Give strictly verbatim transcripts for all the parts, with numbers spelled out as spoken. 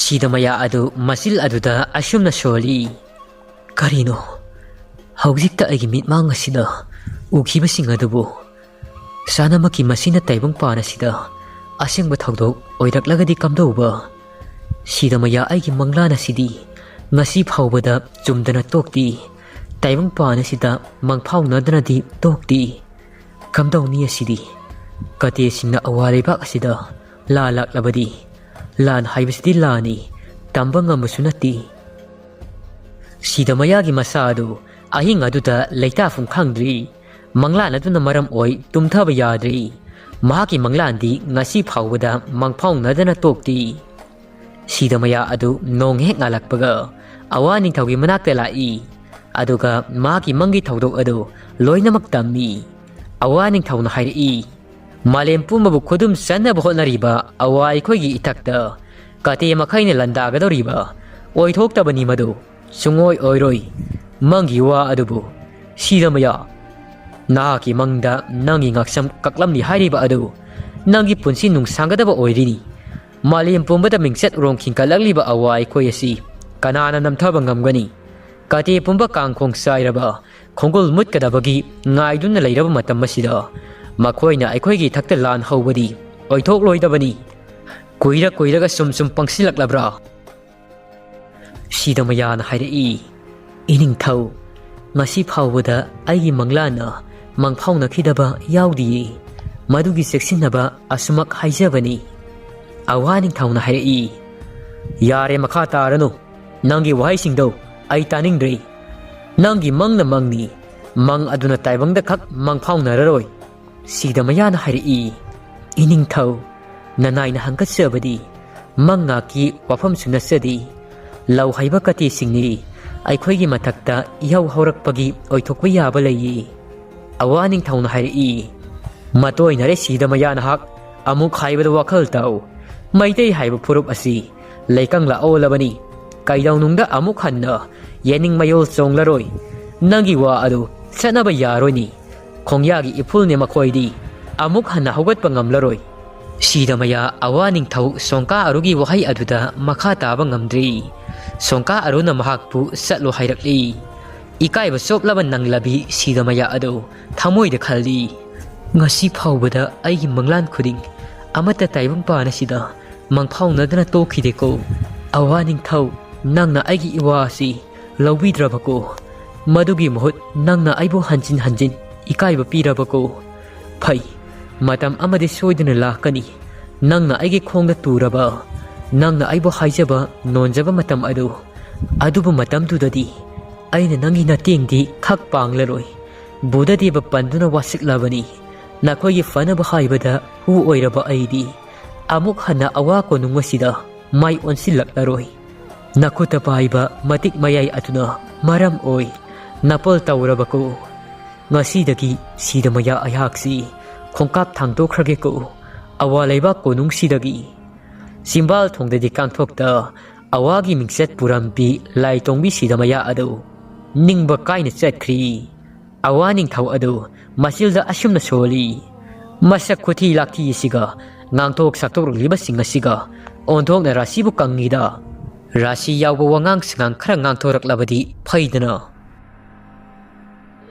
ꯁꯤꯗꯃꯌꯥ ꯑꯗꯨ ꯃꯆꯤꯜ ꯑꯗꯨꯗ ꯑꯁꯨꯝꯅ ꯁꯣꯜꯂꯤ꯫ ꯀꯔꯤꯅꯣ? ꯍꯧꯖꯤꯛꯇ ꯑꯩꯒꯤ ꯃꯤꯠꯃꯥꯡ ꯑꯁꯤꯗ ꯎꯈꯤꯕꯁꯤꯡ ꯑꯗꯨꯕꯨ ꯆꯥꯅꯃꯛꯀꯤ ꯃꯁꯤꯅ ꯇꯥꯏꯕꯪꯄꯥꯟ ꯑꯁꯤꯗ ꯑꯁꯦꯡꯕ ꯊꯧꯗꯣꯛ ꯑꯣꯏꯔꯛꯂꯒꯗꯤ ꯀꯝꯗꯧꯕ? ꯁꯤꯗꯃꯌꯥ ꯑꯩꯒꯤ ꯃꯪꯂꯥꯟ ꯑꯁꯤꯗꯤ ꯉꯁꯤ ꯐꯥꯎꯕꯗ ꯆꯨꯝꯗꯅ ꯇꯣꯛꯇꯦ꯫ ꯇꯥꯏꯕꯪꯄꯥꯟ ꯑꯁꯤꯗ ꯃꯪꯐꯥꯎꯅꯗꯅꯗꯤ ꯇꯣꯛꯇꯦ꯫ ꯀꯝꯗꯧꯅꯤ ꯑꯁꯤꯗꯤ? ꯀꯇꯦꯁꯤꯡꯅ ꯑꯋꯥ ꯂꯩꯕꯥꯛ ꯑꯁꯤꯗ ꯂꯥꯟ ꯂꯥꯛꯂꯕꯗꯤ, ꯂꯥꯟ ꯍꯥꯏꯕꯁꯤꯗꯤ ꯂꯥꯟꯅꯤ, ꯇꯝꯕ ꯉꯝꯕꯁꯨ ꯅꯠꯇꯦ꯫ ꯁꯤꯗꯃꯌꯥꯒꯤ ꯃꯁꯥ ꯑꯗꯨ ꯑꯍꯤꯡ ꯑꯗꯨꯗ ꯂꯩꯇꯥꯐꯝ ꯈꯪꯗ꯭ꯔꯤ꯫ ꯃꯪꯂꯥꯟ ꯑꯗꯨꯅ ꯃꯔꯝ ꯑꯣꯏ ꯇꯨꯝꯊꯕ ꯌꯥꯗ꯭ꯔꯤ꯫ ꯃꯍꯥꯛꯀꯤ ꯃꯪꯂꯥꯟꯗꯤ ꯉꯁꯤ ꯐꯥꯎꯕꯗ ꯃꯪꯐꯥꯎꯅꯗꯅ ꯇꯣꯛꯇꯦ꯫ ꯁꯤꯗꯃꯌꯥ ꯑꯗꯨ ꯅꯣꯡ ꯍꯦꯛ ꯉꯥꯜꯂꯛꯄꯒ ꯑꯋꯥ ꯅꯤꯡꯊꯧꯒꯤ ꯃꯅꯥꯛꯇ ꯂꯥꯛꯏ꯫ ꯑꯗꯨꯒ ꯃꯍꯥꯛꯀꯤ ꯃꯪꯒꯤ ꯊꯧꯗꯣꯛ ꯑꯗꯨ ꯂꯣꯏꯅꯃꯛ ꯇꯝꯃꯤ꯫ ꯑꯋꯥ ꯅꯤꯡꯊꯧꯅ ꯍꯥꯏꯔꯛꯏ, "ꯃꯥꯂꯦꯝ ꯄꯨꯝꯕꯕꯨ ꯈꯨꯗꯨꯝ ꯆꯟꯅꯕ ꯍꯣꯠꯅꯔꯤꯕ ꯑꯋꯥ ꯑꯩꯈꯣꯏꯒꯤ ꯏꯊꯛꯇ ꯀꯇꯦ ꯃꯈꯩꯅ ꯂꯥꯟꯗꯥꯒꯗꯧꯔꯤꯕ ꯑꯣꯏꯊꯣꯛꯇꯕꯅꯤ ꯃꯗꯨ꯫ ꯁꯨꯡꯑꯣꯏ ꯑꯣꯏꯔꯣꯏ꯫ ꯃꯪꯒꯤ ꯋꯥ ꯑꯗꯨꯕꯨ ꯁꯤꯗꯃꯌꯥ, ꯅꯍꯥꯛꯀꯤ ꯃꯪꯗ ꯅꯪꯒꯤ ꯉꯛꯁꯝ ꯀꯛꯂꯝꯂꯤ ꯍꯥꯏꯔꯤꯕ ꯑꯗꯨ ꯅꯪꯒꯤ ꯄꯨꯟꯁꯤ ꯅꯨꯡꯁꯥꯡꯒꯗꯕ ꯑꯣꯏꯔꯤꯅꯤ꯫ ꯃꯥꯂꯦꯝ ꯄꯨꯝꯕꯗ ꯃꯤꯡꯆꯠ ꯎꯔꯣꯡ ꯈꯤꯟꯒꯠꯂꯛꯂꯤꯕ ꯑꯋꯥ ꯑꯩꯈꯣꯏ ꯑꯁꯤ ꯀꯅꯥꯅ ꯅꯝꯊꯕ ꯉꯝꯒꯅꯤ? ꯀꯇꯦ ꯄꯨꯝꯕ ꯀꯥꯡꯈꯣꯡ ꯆꯥꯏꯔꯕ ꯈꯣꯡꯒꯨꯜ ꯃꯨꯠꯀꯗꯕꯒꯤ ꯉꯥꯏꯗꯨꯅ ꯂꯩꯔꯕ ꯃꯇꯝ ꯑꯁꯤꯗ ꯃꯈꯣꯏꯅ ꯑꯩꯈꯣꯏꯒꯤ ꯏꯊꯛꯇ ꯂꯥꯟ ꯍꯧꯕꯗꯤ ꯑꯣꯏꯊꯣꯛꯂꯣꯏꯗꯕꯅꯤ꯫ ꯀꯨꯏꯔ ꯀꯨꯏꯔꯒ ꯁꯨꯝ ꯁꯨꯝ ꯄꯪꯁꯤꯜꯂꯛꯂꯕ꯭ꯔꯥ?" ꯁꯤꯗꯃꯌꯥꯅ ꯍꯥꯏꯔꯛꯏ, "ꯏꯅꯤꯡꯊꯧ, ꯉꯁꯤ ꯐꯥꯎꯕꯗ ꯑꯩꯒꯤ ꯃꯪꯂꯥꯟꯅ ꯃꯪꯐꯥꯎꯅꯈꯤꯗꯕ ꯌꯥꯎꯗꯤꯌꯦ꯫ ꯃꯗꯨꯒꯤ ꯆꯦꯛꯁꯤꯟꯅꯕ ꯑꯁꯨꯃꯛ ꯍꯥꯏꯖꯕꯅꯤ꯫" ꯑꯋꯥ ꯅꯤꯡꯊꯧꯅ ꯍꯥꯏꯔꯛꯏ, "ꯌꯥꯔꯦ, ꯃꯈꯥ ꯇꯥꯔꯅꯨ꯫ ꯅꯪꯒꯤ ꯋꯥꯍꯩꯁꯤꯡꯗꯣ ꯑꯩ ꯇꯥꯅꯤꯡꯗ꯭ꯔꯦ꯫ ꯅꯪꯒꯤ ꯃꯪꯅ ꯃꯪꯅꯤ꯫ ꯃꯪ ꯑꯗꯨꯅ ꯇꯥꯏꯕꯪꯗ ꯈꯛ ꯃꯪꯐꯥꯎꯅꯔꯔꯣꯏ꯫" ꯁꯤꯗꯃꯌꯥꯅ ꯍꯥꯏꯔꯛꯏ, "ꯏꯅꯤꯡꯊꯧ, ꯅꯅꯥꯏꯅ ꯍꯪꯒꯠꯆꯕꯗꯤ ꯃꯪ ꯉꯥꯛꯀꯤ ꯋꯥꯐꯝꯁꯨ ꯅꯠꯆꯗꯦ꯫ ꯂꯧ ꯍꯩꯕ ꯀꯇꯦꯁꯤꯡꯅꯤ ꯑꯩꯈꯣꯏꯒꯤ ꯃꯊꯛꯇ ꯏꯍꯧ ꯍꯧꯔꯛꯄꯒꯤ ꯑꯣꯏꯊꯣꯛꯄ ꯌꯥꯕ ꯂꯩꯌꯦ꯫" ꯑꯋꯥ ꯅꯤꯡꯊꯧꯅ ꯍꯥꯏꯔꯛꯏ, "ꯃꯇꯣꯏꯅꯔꯦ ꯁꯤꯗꯃꯌꯥ ꯅꯍꯥꯛ꯫ ꯑꯃꯨꯛ ꯍꯥꯏꯕꯗ ꯋꯥꯈꯜ ꯇꯥꯎ꯫ ꯃꯩꯇꯩ ꯍꯥꯏꯕ ꯐꯨꯔꯨꯞ ꯑꯁꯤ ꯂꯩꯀꯪꯂꯥ ꯑꯣꯜꯂꯕꯅꯤ꯫ ꯀꯩꯗꯧꯅꯨꯡꯗ ꯑꯃꯨꯛ ꯍꯟꯅ ꯌꯦꯅꯤꯡ ꯃꯌꯣꯜ ꯆꯣꯡꯂꯔꯣꯏ꯫ ꯅꯪꯒꯤ ꯋꯥ ꯑꯗꯨ ꯆꯠꯅꯕ ꯌꯥꯔꯣꯏꯅꯤ꯫ ꯈꯣꯡꯌꯥꯒꯤ ꯏꯐꯨꯜꯅꯦ ꯃꯈꯣꯏꯗꯤ꯫ ꯑꯃꯨꯛ ꯍꯟꯅ ꯍꯧꯒꯠꯄ ꯉꯝꯂꯔꯣꯏ꯫ ꯁꯤꯗꯃꯌꯥ ꯑꯋꯥ ꯅꯤꯡꯊꯧ ꯁꯣꯡꯀꯥ ꯑꯔꯨꯒꯤ ꯋꯥꯍꯩ ꯑꯗꯨꯗ ꯃꯈꯥ ꯇꯥꯕ ꯉꯝꯗ꯭ꯔꯤ꯫ ꯁꯣꯡꯀꯥ ꯑꯔꯨꯅ ꯃꯍꯥꯛꯄꯨ ꯆꯠꯂꯣ ꯍꯥꯏꯔꯛꯂꯤ꯫ ꯏꯀꯥꯏꯕ ꯆꯣꯞꯂꯕ ꯅꯪꯂꯕꯤ ꯁꯤꯗꯃꯌꯥ ꯑꯗꯨ ꯊꯃꯣꯏꯗ ꯈꯜꯂꯤ꯫ ꯉꯁꯤ ꯐꯥꯎꯕꯗ ꯑꯩꯒꯤ ꯃꯪꯂꯥꯟ ꯈꯨꯗꯤꯡ ꯑꯃꯠꯇ ꯇꯥꯏꯕꯪ ꯄꯥꯟ ꯑꯁꯤꯗ ꯃꯪꯐꯥꯎꯅꯗꯅ ꯇꯣꯛꯈꯤꯗꯦꯀꯣ꯫ ꯑꯋꯥ ꯅꯤꯡꯊꯧ, ꯅꯪꯅ ꯑꯩꯒꯤ ꯏꯋꯥ ꯑꯁꯤ ꯂꯧꯕꯤꯗ꯭ꯔꯕꯀꯣ꯫ ꯃꯗꯨꯒꯤ ꯃꯍꯨꯠ ꯅꯪꯅ ꯑꯩꯕꯨ ꯍꯟꯖꯤꯟ ꯍꯟꯖꯤꯟ ꯏꯀꯥꯏꯕ ꯄꯤꯔꯕꯀꯣ꯫ ꯐꯩ, ꯃꯇꯝ ꯑꯃꯗꯤ ꯁꯣꯏꯗꯅ ꯂꯥꯛꯀꯅꯤ꯫ ꯅꯪꯅ ꯑꯩꯒꯤ ꯈꯣꯡꯗ ꯇꯨꯔꯕ, ꯅꯪꯅ ꯑꯩꯕꯨ ꯍꯥꯏꯖꯕ ꯅꯣꯟꯖꯕ ꯃꯇꯝ ꯑꯗꯨ꯫ ꯑꯗꯨꯕꯨ ꯃꯇꯝꯗꯨꯗꯗꯤ ꯑꯩꯅ ꯅꯪꯒꯤ ꯅꯇꯦꯡꯗꯤ ꯈꯛ ꯄꯥꯡꯂꯔꯣꯏ꯫ ꯕꯨꯙꯗꯦꯕ ꯄꯟꯗꯨꯅ ꯋꯥꯁꯛꯂꯕꯅꯤ꯫ ꯅꯈꯣꯏꯒꯤ ꯐꯅꯕ ꯍꯥꯏꯕꯗ ꯍꯨ ꯑꯣꯏꯔꯕ ꯑꯩꯗꯤ ꯑꯃꯨꯛ ꯍꯟꯅ ꯑꯋꯥ ꯀꯣꯅꯨꯡ ꯑꯁꯤꯗ ꯃꯥꯏ ꯑꯣꯟꯁꯤꯜꯂꯛꯂꯔꯣꯏ꯫ ꯅꯈꯨꯠꯇ ꯄꯥꯏꯕ ꯃꯇꯤꯛ ꯃꯌꯥꯏ ꯑꯗꯨꯅ ꯃꯔꯝ ꯑꯣꯏ꯫ ꯅꯄꯜ ꯇꯧꯔꯕꯀꯣ꯫ ꯉꯁꯤꯗꯒꯤ ꯁꯤꯗꯃꯌꯥ ꯑꯩꯍꯥꯛꯁꯤ ꯈꯣꯡꯀꯥꯞ ꯊꯥꯡꯗꯣꯛꯈ꯭ꯔꯒꯦꯀꯣ꯫ ꯑꯋꯥ ꯂꯩꯕꯥꯛ ꯀꯣꯅꯨꯡꯁꯤꯗꯒꯤ꯫ ꯆꯤꯝꯕꯥꯜ ꯊꯣꯡꯗꯗꯤ ꯀꯥꯡꯊꯣꯛꯇ ꯑꯋꯥꯒꯤ ꯃꯤꯡꯆꯠ ꯄꯨꯔꯝꯕꯤ ꯂꯥꯏꯇꯣꯡꯕꯤ ꯁꯤꯗꯃꯌꯥ ꯑꯗꯨ ꯅꯤꯡꯕ ꯀꯥꯏꯅ ꯆꯠꯈ꯭ꯔꯤ꯫ ꯑꯋꯥ ꯅꯤꯡꯊꯧ ꯑꯗꯨ ꯃꯆꯤꯜꯗ ꯑꯁꯨꯝꯅ ꯁꯣꯜꯂꯤ꯫ ꯃꯁꯛ ꯈꯨꯊꯤ ꯂꯥꯛꯊꯤ ꯑꯁꯤꯒ ꯉꯥꯡꯊꯣꯛ ꯁꯛꯇꯣꯛꯂꯤꯕꯁꯤꯡ ꯑꯁꯤꯒ ꯑꯣꯟꯊꯣꯛꯅ ꯔꯥꯁꯤꯕꯨ ꯀꯪꯉꯤꯗ꯫ ꯔꯥꯁꯤ ꯌꯥꯎꯕ ꯋꯥꯉꯥꯡ ꯁꯉꯥꯡ ꯈꯔ ꯉꯥꯡꯊꯣꯔꯛꯂꯕꯗꯤ ꯐꯩꯗꯅ꯫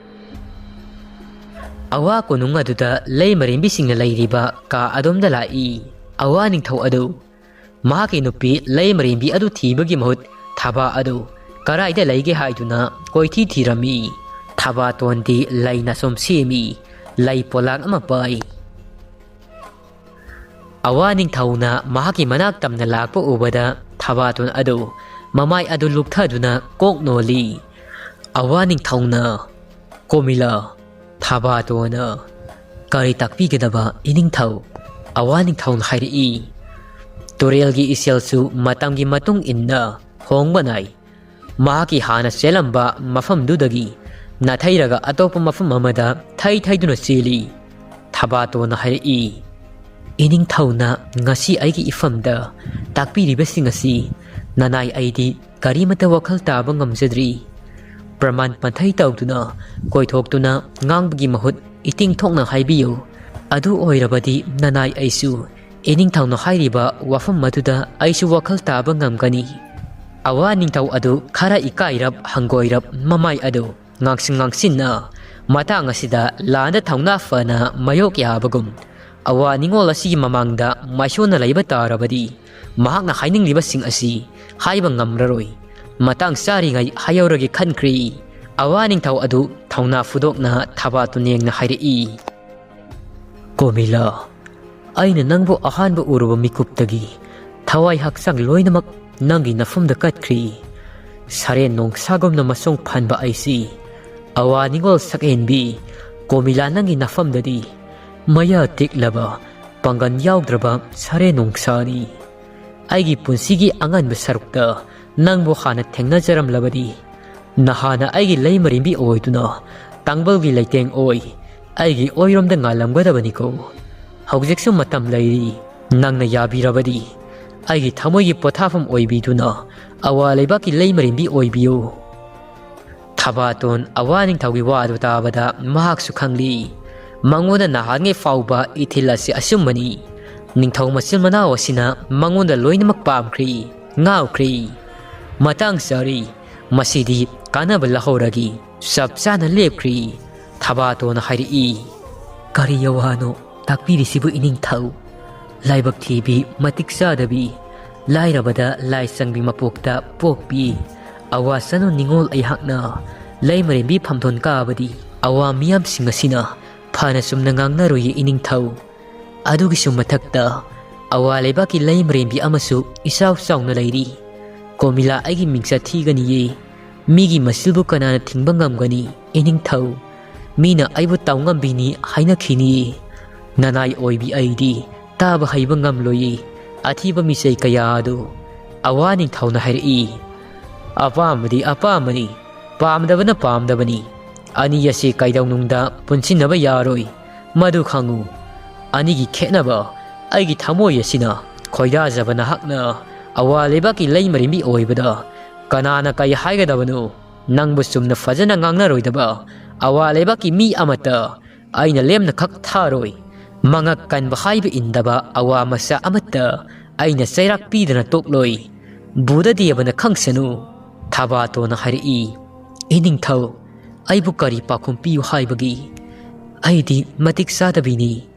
ꯑꯋꯥ ꯀꯣꯅꯨꯡ ꯑꯗꯨꯗ ꯂꯩꯃꯔꯦꯝꯕꯤꯁꯤꯡꯅ ꯂꯩꯔꯤꯕ ꯀꯥ ꯑꯗꯣꯝꯗ ꯂꯥꯛꯏ꯫ ꯑꯋꯥ ꯅꯤꯡꯊꯧ ꯑꯗꯨ ꯃꯍꯥꯛꯀꯤ ꯅꯨꯄꯤ ꯂꯩꯃꯔꯦꯝꯕꯤ ꯑꯗꯨ ꯊꯤꯕꯒꯤ ꯃꯍꯨꯠ ꯊꯕꯥ ꯑꯗꯨ ꯀꯔꯥꯏꯗ ꯂꯩꯒꯦ ꯍꯥꯏꯗꯨꯅ ꯀꯣꯏꯊꯤ ꯊꯤꯔꯝꯃꯤ꯫ ꯊꯕꯥꯇꯣꯟꯗꯤ ꯂꯩꯅ ꯁꯨꯝ ꯁꯦꯝꯃꯤ꯫ ꯂꯩ ꯄꯣꯂꯥꯡ ꯑꯃ ꯄꯥꯏ꯫ ꯑꯋꯥ ꯅꯤꯡꯊꯧꯅ ꯃꯍꯥꯛꯀꯤ ꯃꯅꯥꯛ ꯇꯝꯅ ꯂꯥꯛꯄ ꯎꯕꯗ ꯊꯕꯥꯇꯣꯟ ꯑꯗꯨ ꯃꯃꯥꯏ ꯑꯗꯨ ꯂꯨꯞꯊꯗꯨꯅ ꯀꯣꯛ ꯅꯣꯜꯂꯤ꯫ ꯑꯋꯥ ꯅꯤꯡꯊꯧꯅ, "ꯀꯣꯃꯤꯂꯥ, ꯊꯕꯥꯇꯣꯟꯅ ꯀꯔꯤ ꯇꯥꯛꯄꯤꯒꯗꯕ ꯏꯅꯤꯡꯊꯧ?" ꯑꯋꯥ ꯅꯤꯡꯊꯧꯅ ꯍꯥꯏꯔꯛꯏ, "ꯇꯨꯔꯦꯜꯒꯤ ꯏꯆꯦꯜꯁꯨ ꯃꯇꯝꯒꯤ ꯃꯇꯨꯡ ꯏꯟꯅ ꯍꯣꯡꯕ ꯅꯥꯏ꯫ ꯃꯍꯥꯛꯀꯤ ꯍꯥꯟꯅ ꯆꯦꯜꯂꯝꯕ ꯃꯐꯝꯗꯨꯗꯒꯤ ꯅꯥꯊꯩꯔꯒ ꯑꯇꯣꯞꯄ ꯃꯐꯝ ꯑꯃꯗ ꯊꯩ ꯊꯩꯗꯨꯅ ꯆꯦꯜꯂꯤ꯫" ꯊꯕꯥꯇꯣꯟꯅ ꯍꯥꯏꯔꯛꯏ, "ꯏꯅꯤꯡꯊꯧꯅ ꯉꯁꯤ ꯑꯩꯒꯤ ꯏꯐꯝꯗ ꯇꯥꯛꯄꯤꯔꯤꯕꯁꯤꯡ ꯑꯁꯤ ꯅꯅꯥꯏ ꯑꯩꯗꯤ ꯀꯔꯤꯃꯠꯇ ꯋꯥꯈꯜ ꯇꯥꯕ ꯉꯝꯖꯗ꯭ꯔꯤ꯫ ꯄ꯭ꯔꯃꯥꯟ ꯄꯟꯊꯩ ꯇꯧꯗꯨꯅ, ꯀꯣꯏꯊꯣꯛꯇꯨꯅ ꯉꯥꯡꯕꯒꯤ ꯃꯍꯨꯠ ꯏꯇꯤꯡ ꯊꯣꯛꯅ ꯍꯥꯏꯕꯤꯌꯨ꯫ ꯑꯗꯨ ꯑꯣꯏꯔꯕꯗꯤ ꯅꯅꯥꯏ ꯑꯩꯁꯨ ꯏꯅꯤꯡꯊꯧꯅ ꯍꯥꯏꯔꯤꯕ ꯋꯥꯐꯝ ꯑꯗꯨꯗ ꯑꯩꯁꯨ ꯋꯥꯈꯜ ꯇꯥꯕ ꯉꯝꯒꯅꯤ꯫ ꯑꯋꯥ ꯅꯤꯡꯊꯧ ꯑꯗꯨ ꯈꯔ ꯏꯀꯥꯏꯔꯞ ꯍꯪꯒꯣꯏꯔꯞ ꯃꯃꯥꯏ ꯑꯗꯨ ꯉꯥꯡꯁꯤꯟ ꯉꯥꯡꯁꯤꯟꯅ ꯃꯇꯥꯡ ꯑꯁꯤꯗ ꯂꯥꯟꯗ ꯊꯧꯅꯥ ꯐꯅ ꯃꯥꯌꯣꯛ ꯌꯥꯕꯒꯨꯝ, ꯑꯋꯥ ꯅꯤꯡꯉꯣꯜ ꯑꯁꯤꯒꯤ ꯃꯃꯥꯡꯗ ꯃꯥꯏꯁꯣꯟꯅ ꯂꯩꯕ ꯇꯥꯔꯕꯗꯤ ꯃꯍꯥꯛꯅ ꯍꯥꯏꯅꯤꯡꯂꯤꯕꯁꯤꯡ ꯑꯁꯤ ꯍꯥꯏꯕ ꯉꯝꯂꯔꯣꯏ꯫ ꯃꯇꯥꯡ ꯆꯥꯔꯤꯉꯩ ꯍꯥꯏꯍꯧꯔꯒꯦ ꯈꯟꯈ꯭ꯔꯤ꯫ ꯑꯋꯥ ꯅꯤꯡꯊꯧ ꯑꯗꯨ ꯊꯧꯅꯥ ꯐꯨꯗꯣꯛꯅ ꯊꯕꯥꯇꯣꯟ ꯌꯦꯡꯅ ꯍꯥꯏꯔꯛꯏ, "ꯀꯣꯃꯤꯂꯥ, ꯑꯩꯅ ꯅꯪꯕꯨ ꯑꯍꯥꯟꯕ ꯎꯔꯨꯕ ꯃꯤꯀꯨꯞꯇꯒꯤ ꯊꯋꯥꯏ ꯍꯛꯆꯥꯡ ꯂꯣꯏꯅꯃꯛ ꯅꯪꯒꯤ ꯅꯐꯝꯗ ꯀꯠꯈ꯭ꯔꯤ꯫ ꯁꯥꯔꯦꯟ ꯅꯣꯡꯁꯥꯒꯨꯝꯅ ꯃꯁꯣꯡ ꯐꯟꯕ ꯑꯩꯁꯤ ꯑꯋꯥ ꯅꯤꯡꯉꯣꯜ ꯁꯛꯍꯦꯟꯕꯤ ꯀꯣꯃꯤꯂꯥ ꯅꯪꯒꯤ ꯅꯐꯝꯗꯗꯤ ꯃꯌꯥ ꯇꯦꯛꯂꯕ ꯄꯥꯡꯒꯜ ꯌꯥꯎꯗ꯭ꯔꯕ ꯁꯥꯔꯦꯟ ꯅꯣꯡꯁꯥꯅꯤ꯫ ꯑꯩꯒꯤ ꯄꯨꯟꯁꯤꯒꯤ ꯑꯉꯟꯕ ꯁꯔꯨꯛꯇ ꯅꯪꯕꯨ ꯍꯥꯟꯅ ꯊꯦꯡꯅꯖꯔꯝꯂꯕꯗꯤ ꯅꯍꯥꯟꯅ ꯑꯩꯒꯤ ꯂꯩꯃꯔꯦꯝꯕꯤ ꯑꯣꯏꯗꯨꯅ ꯇꯥꯡꯕꯜꯒꯤ ꯂꯩꯇꯦꯡ ꯑꯣꯏ ꯑꯩꯒꯤ ꯑꯣꯏꯔꯣꯝꯗ ꯉꯥꯜꯂꯝꯒꯗꯕꯅꯤꯀꯣ꯫ ꯍꯧꯖꯤꯛꯁꯨ ꯃꯇꯝ ꯂꯩꯔꯤ꯫ ꯅꯪꯅ ꯌꯥꯕꯤꯔꯕꯗꯤ ꯑꯩꯒꯤ ꯊꯃꯣꯏꯒꯤ ꯄꯣꯊꯥꯐꯝ ꯑꯣꯏꯕꯤꯗꯨꯅ ꯑꯋꯥ ꯂꯩꯕꯥꯛꯀꯤ ꯂꯩꯃꯔꯦꯝꯕꯤ ꯑꯣꯏꯕꯤꯌꯨ꯫" ꯊꯕꯥꯇꯣꯟ ꯑꯋꯥ ꯅꯤꯡꯊꯧꯒꯤ ꯋꯥꯗꯨ ꯇꯥꯕꯗ ꯃꯍꯥꯛꯁꯨ ꯈꯪꯂꯤ꯫ ꯃꯉꯣꯟꯗ ꯅꯍꯥꯟꯉꯩ ꯐꯥꯎꯕ ꯏꯊꯤꯜ ꯑꯁꯤ ꯑꯆꯨꯝꯕꯅꯤ꯫ ꯅꯤꯡꯊꯧ ꯃꯆꯤꯟ ꯃꯅꯥꯎ ꯑꯁꯤꯅ ꯃꯉꯣꯟꯗ ꯂꯣꯏꯅꯃꯛ ꯄꯥꯝꯈ꯭ꯔꯤ, ꯉꯥꯎꯈ꯭ꯔꯤ꯫ ꯃꯇꯥꯡ ꯆꯥꯔꯤ꯫ ꯃꯁꯤꯗꯤ ꯀꯥꯟꯅꯕ ꯂꯧꯍꯧꯔꯒꯤ ꯆꯞ ꯆꯥꯅ ꯂꯦꯞꯈ꯭ꯔꯤ꯫ ꯊꯕꯥꯇꯣꯟꯅ ꯍꯥꯏꯔꯛꯏ, "ꯀꯔꯤ ꯌꯋꯥꯅꯣ ꯇꯥꯛꯄꯤꯔꯤꯁꯤꯕꯨ ꯏꯅꯤꯡꯊꯧ? ꯂꯥꯏꯕꯛ ꯊꯤꯕꯤ, ꯃꯇꯤꯛ ꯆꯥꯗꯕꯤ, ꯂꯥꯏꯔꯕꯗ ꯂꯥꯏ ꯆꯪꯕꯤ ꯃꯄꯣꯛꯇ ꯄꯣꯛꯄꯤ꯫ ꯑꯋꯥ ꯆꯅꯨ ꯅꯤꯡꯉꯣꯜ ꯑꯩꯍꯥꯛꯅ ꯂꯩꯃꯔꯦꯝꯕꯤ ꯐꯝꯊꯣꯟ ꯀꯥꯕꯗꯤ ꯑꯋꯥ ꯃꯤꯌꯥꯝꯁꯤꯡ ꯑꯁꯤꯅ ꯐꯅ ꯆꯨꯝꯅ ꯉꯥꯡꯅꯔꯨꯏ ꯏꯅꯤꯡꯊꯧ꯫ ꯑꯗꯨꯒꯤꯁꯨ ꯃꯊꯛꯇ ꯑꯋꯥ ꯂꯩꯕꯥꯛꯀꯤ ꯂꯩꯃꯔꯦꯝꯕꯤ ꯑꯃꯁꯨ ꯏꯆꯥꯎ ꯆꯥꯎꯅ ꯂꯩꯔꯤ꯫ ꯀꯣꯃꯤꯂꯥ ꯑꯩꯒꯤ ꯃꯤꯡꯆꯠ ꯊꯤꯒꯅꯤꯌꯦ꯫ ꯃꯤꯒꯤ ꯃꯁꯤꯜꯕꯨ ꯀꯅꯥꯅ ꯊꯤꯡꯕ ꯉꯝꯒꯅꯤ? ꯏꯅꯤꯡꯊꯧ, ꯃꯤꯅ ꯑꯩꯕꯨ ꯇꯧꯉꯝꯕꯤꯅꯤ ꯍꯥꯏꯅꯈꯤꯅꯤꯌꯦ꯫ ꯅꯅꯥꯏ ꯑꯣꯏꯕꯤ ꯑꯩꯗꯤ ꯇꯥꯕ ꯍꯩꯕ ꯉꯝꯂꯣꯏꯌꯦ ꯑꯊꯤꯕ ꯃꯤꯆꯩ ꯀꯌꯥ ꯑꯗꯨ꯫" ꯑꯋꯥ ꯅꯤꯡꯊꯧꯅ ꯍꯥꯏꯔꯛꯏ, "ꯑꯄꯥꯝꯕꯗꯤ ꯑꯄꯥꯝꯕꯅꯤ, ꯄꯥꯝꯗꯕꯅ ꯄꯥꯝꯗꯕꯅꯤ꯫ ꯑꯅꯤ ꯑꯁꯤ ꯀꯩꯗꯧꯅꯨꯡꯗ ꯄꯨꯟꯁꯤꯟꯅꯕ ꯌꯥꯔꯣꯏ, ꯃꯗꯨ ꯈꯪꯉꯨ꯫ ꯑꯅꯤꯒꯤ ꯈꯦꯠꯅꯕ ꯑꯩꯒꯤ ꯊꯃꯣꯏ ꯑꯁꯤꯅ ꯈꯣꯏꯗꯥꯖꯕ ꯅꯍꯥꯛꯅ ꯑꯋꯥ ꯂꯩꯕꯥꯛꯀꯤ ꯂꯩꯃꯔꯦꯝꯕꯤ ꯑꯣꯏꯕꯗ ꯀꯅꯥꯅ ꯀꯩ ꯍꯥꯏꯒꯗꯕꯅꯣ? ꯅꯪꯕꯨ ꯆꯨꯝꯅ ꯐꯖꯅ ꯉꯥꯡꯅꯔꯣꯏꯗꯕ ꯑꯋꯥ ꯂꯩꯕꯥꯛꯀꯤ ꯃꯤ ꯑꯃꯠꯇ ꯑꯩꯅ ꯂꯦꯝꯅ ꯈꯛ ꯊꯥꯔꯣꯏ꯫ ꯃꯉꯛ ꯀꯟꯕ ꯍꯥꯏꯕ ꯏꯟꯗꯕ ꯑꯋꯥ ꯃꯆꯥ ꯑꯃꯠꯇ ꯑꯩꯅ ꯆꯩꯔꯥꯛ ꯄꯤꯗꯅ ꯇꯣꯛꯂꯣꯏ꯫ ꯕꯨꯙꯗꯦꯕꯅ ꯈꯪꯁꯅꯨ꯫ ꯊꯕꯥꯇꯣꯟꯅ ꯍꯥꯏꯔꯛꯏ, "ꯏꯅꯤꯡꯊꯧ, ꯑꯩꯕꯨ ꯀꯔꯤ ꯄꯥꯎꯈꯨꯝ ꯄꯤꯌꯨ ꯍꯥꯏꯕꯒꯤ? ꯑꯩꯗꯤ ꯃꯇꯤꯛ ꯆꯥꯗꯕꯤꯅꯤ꯫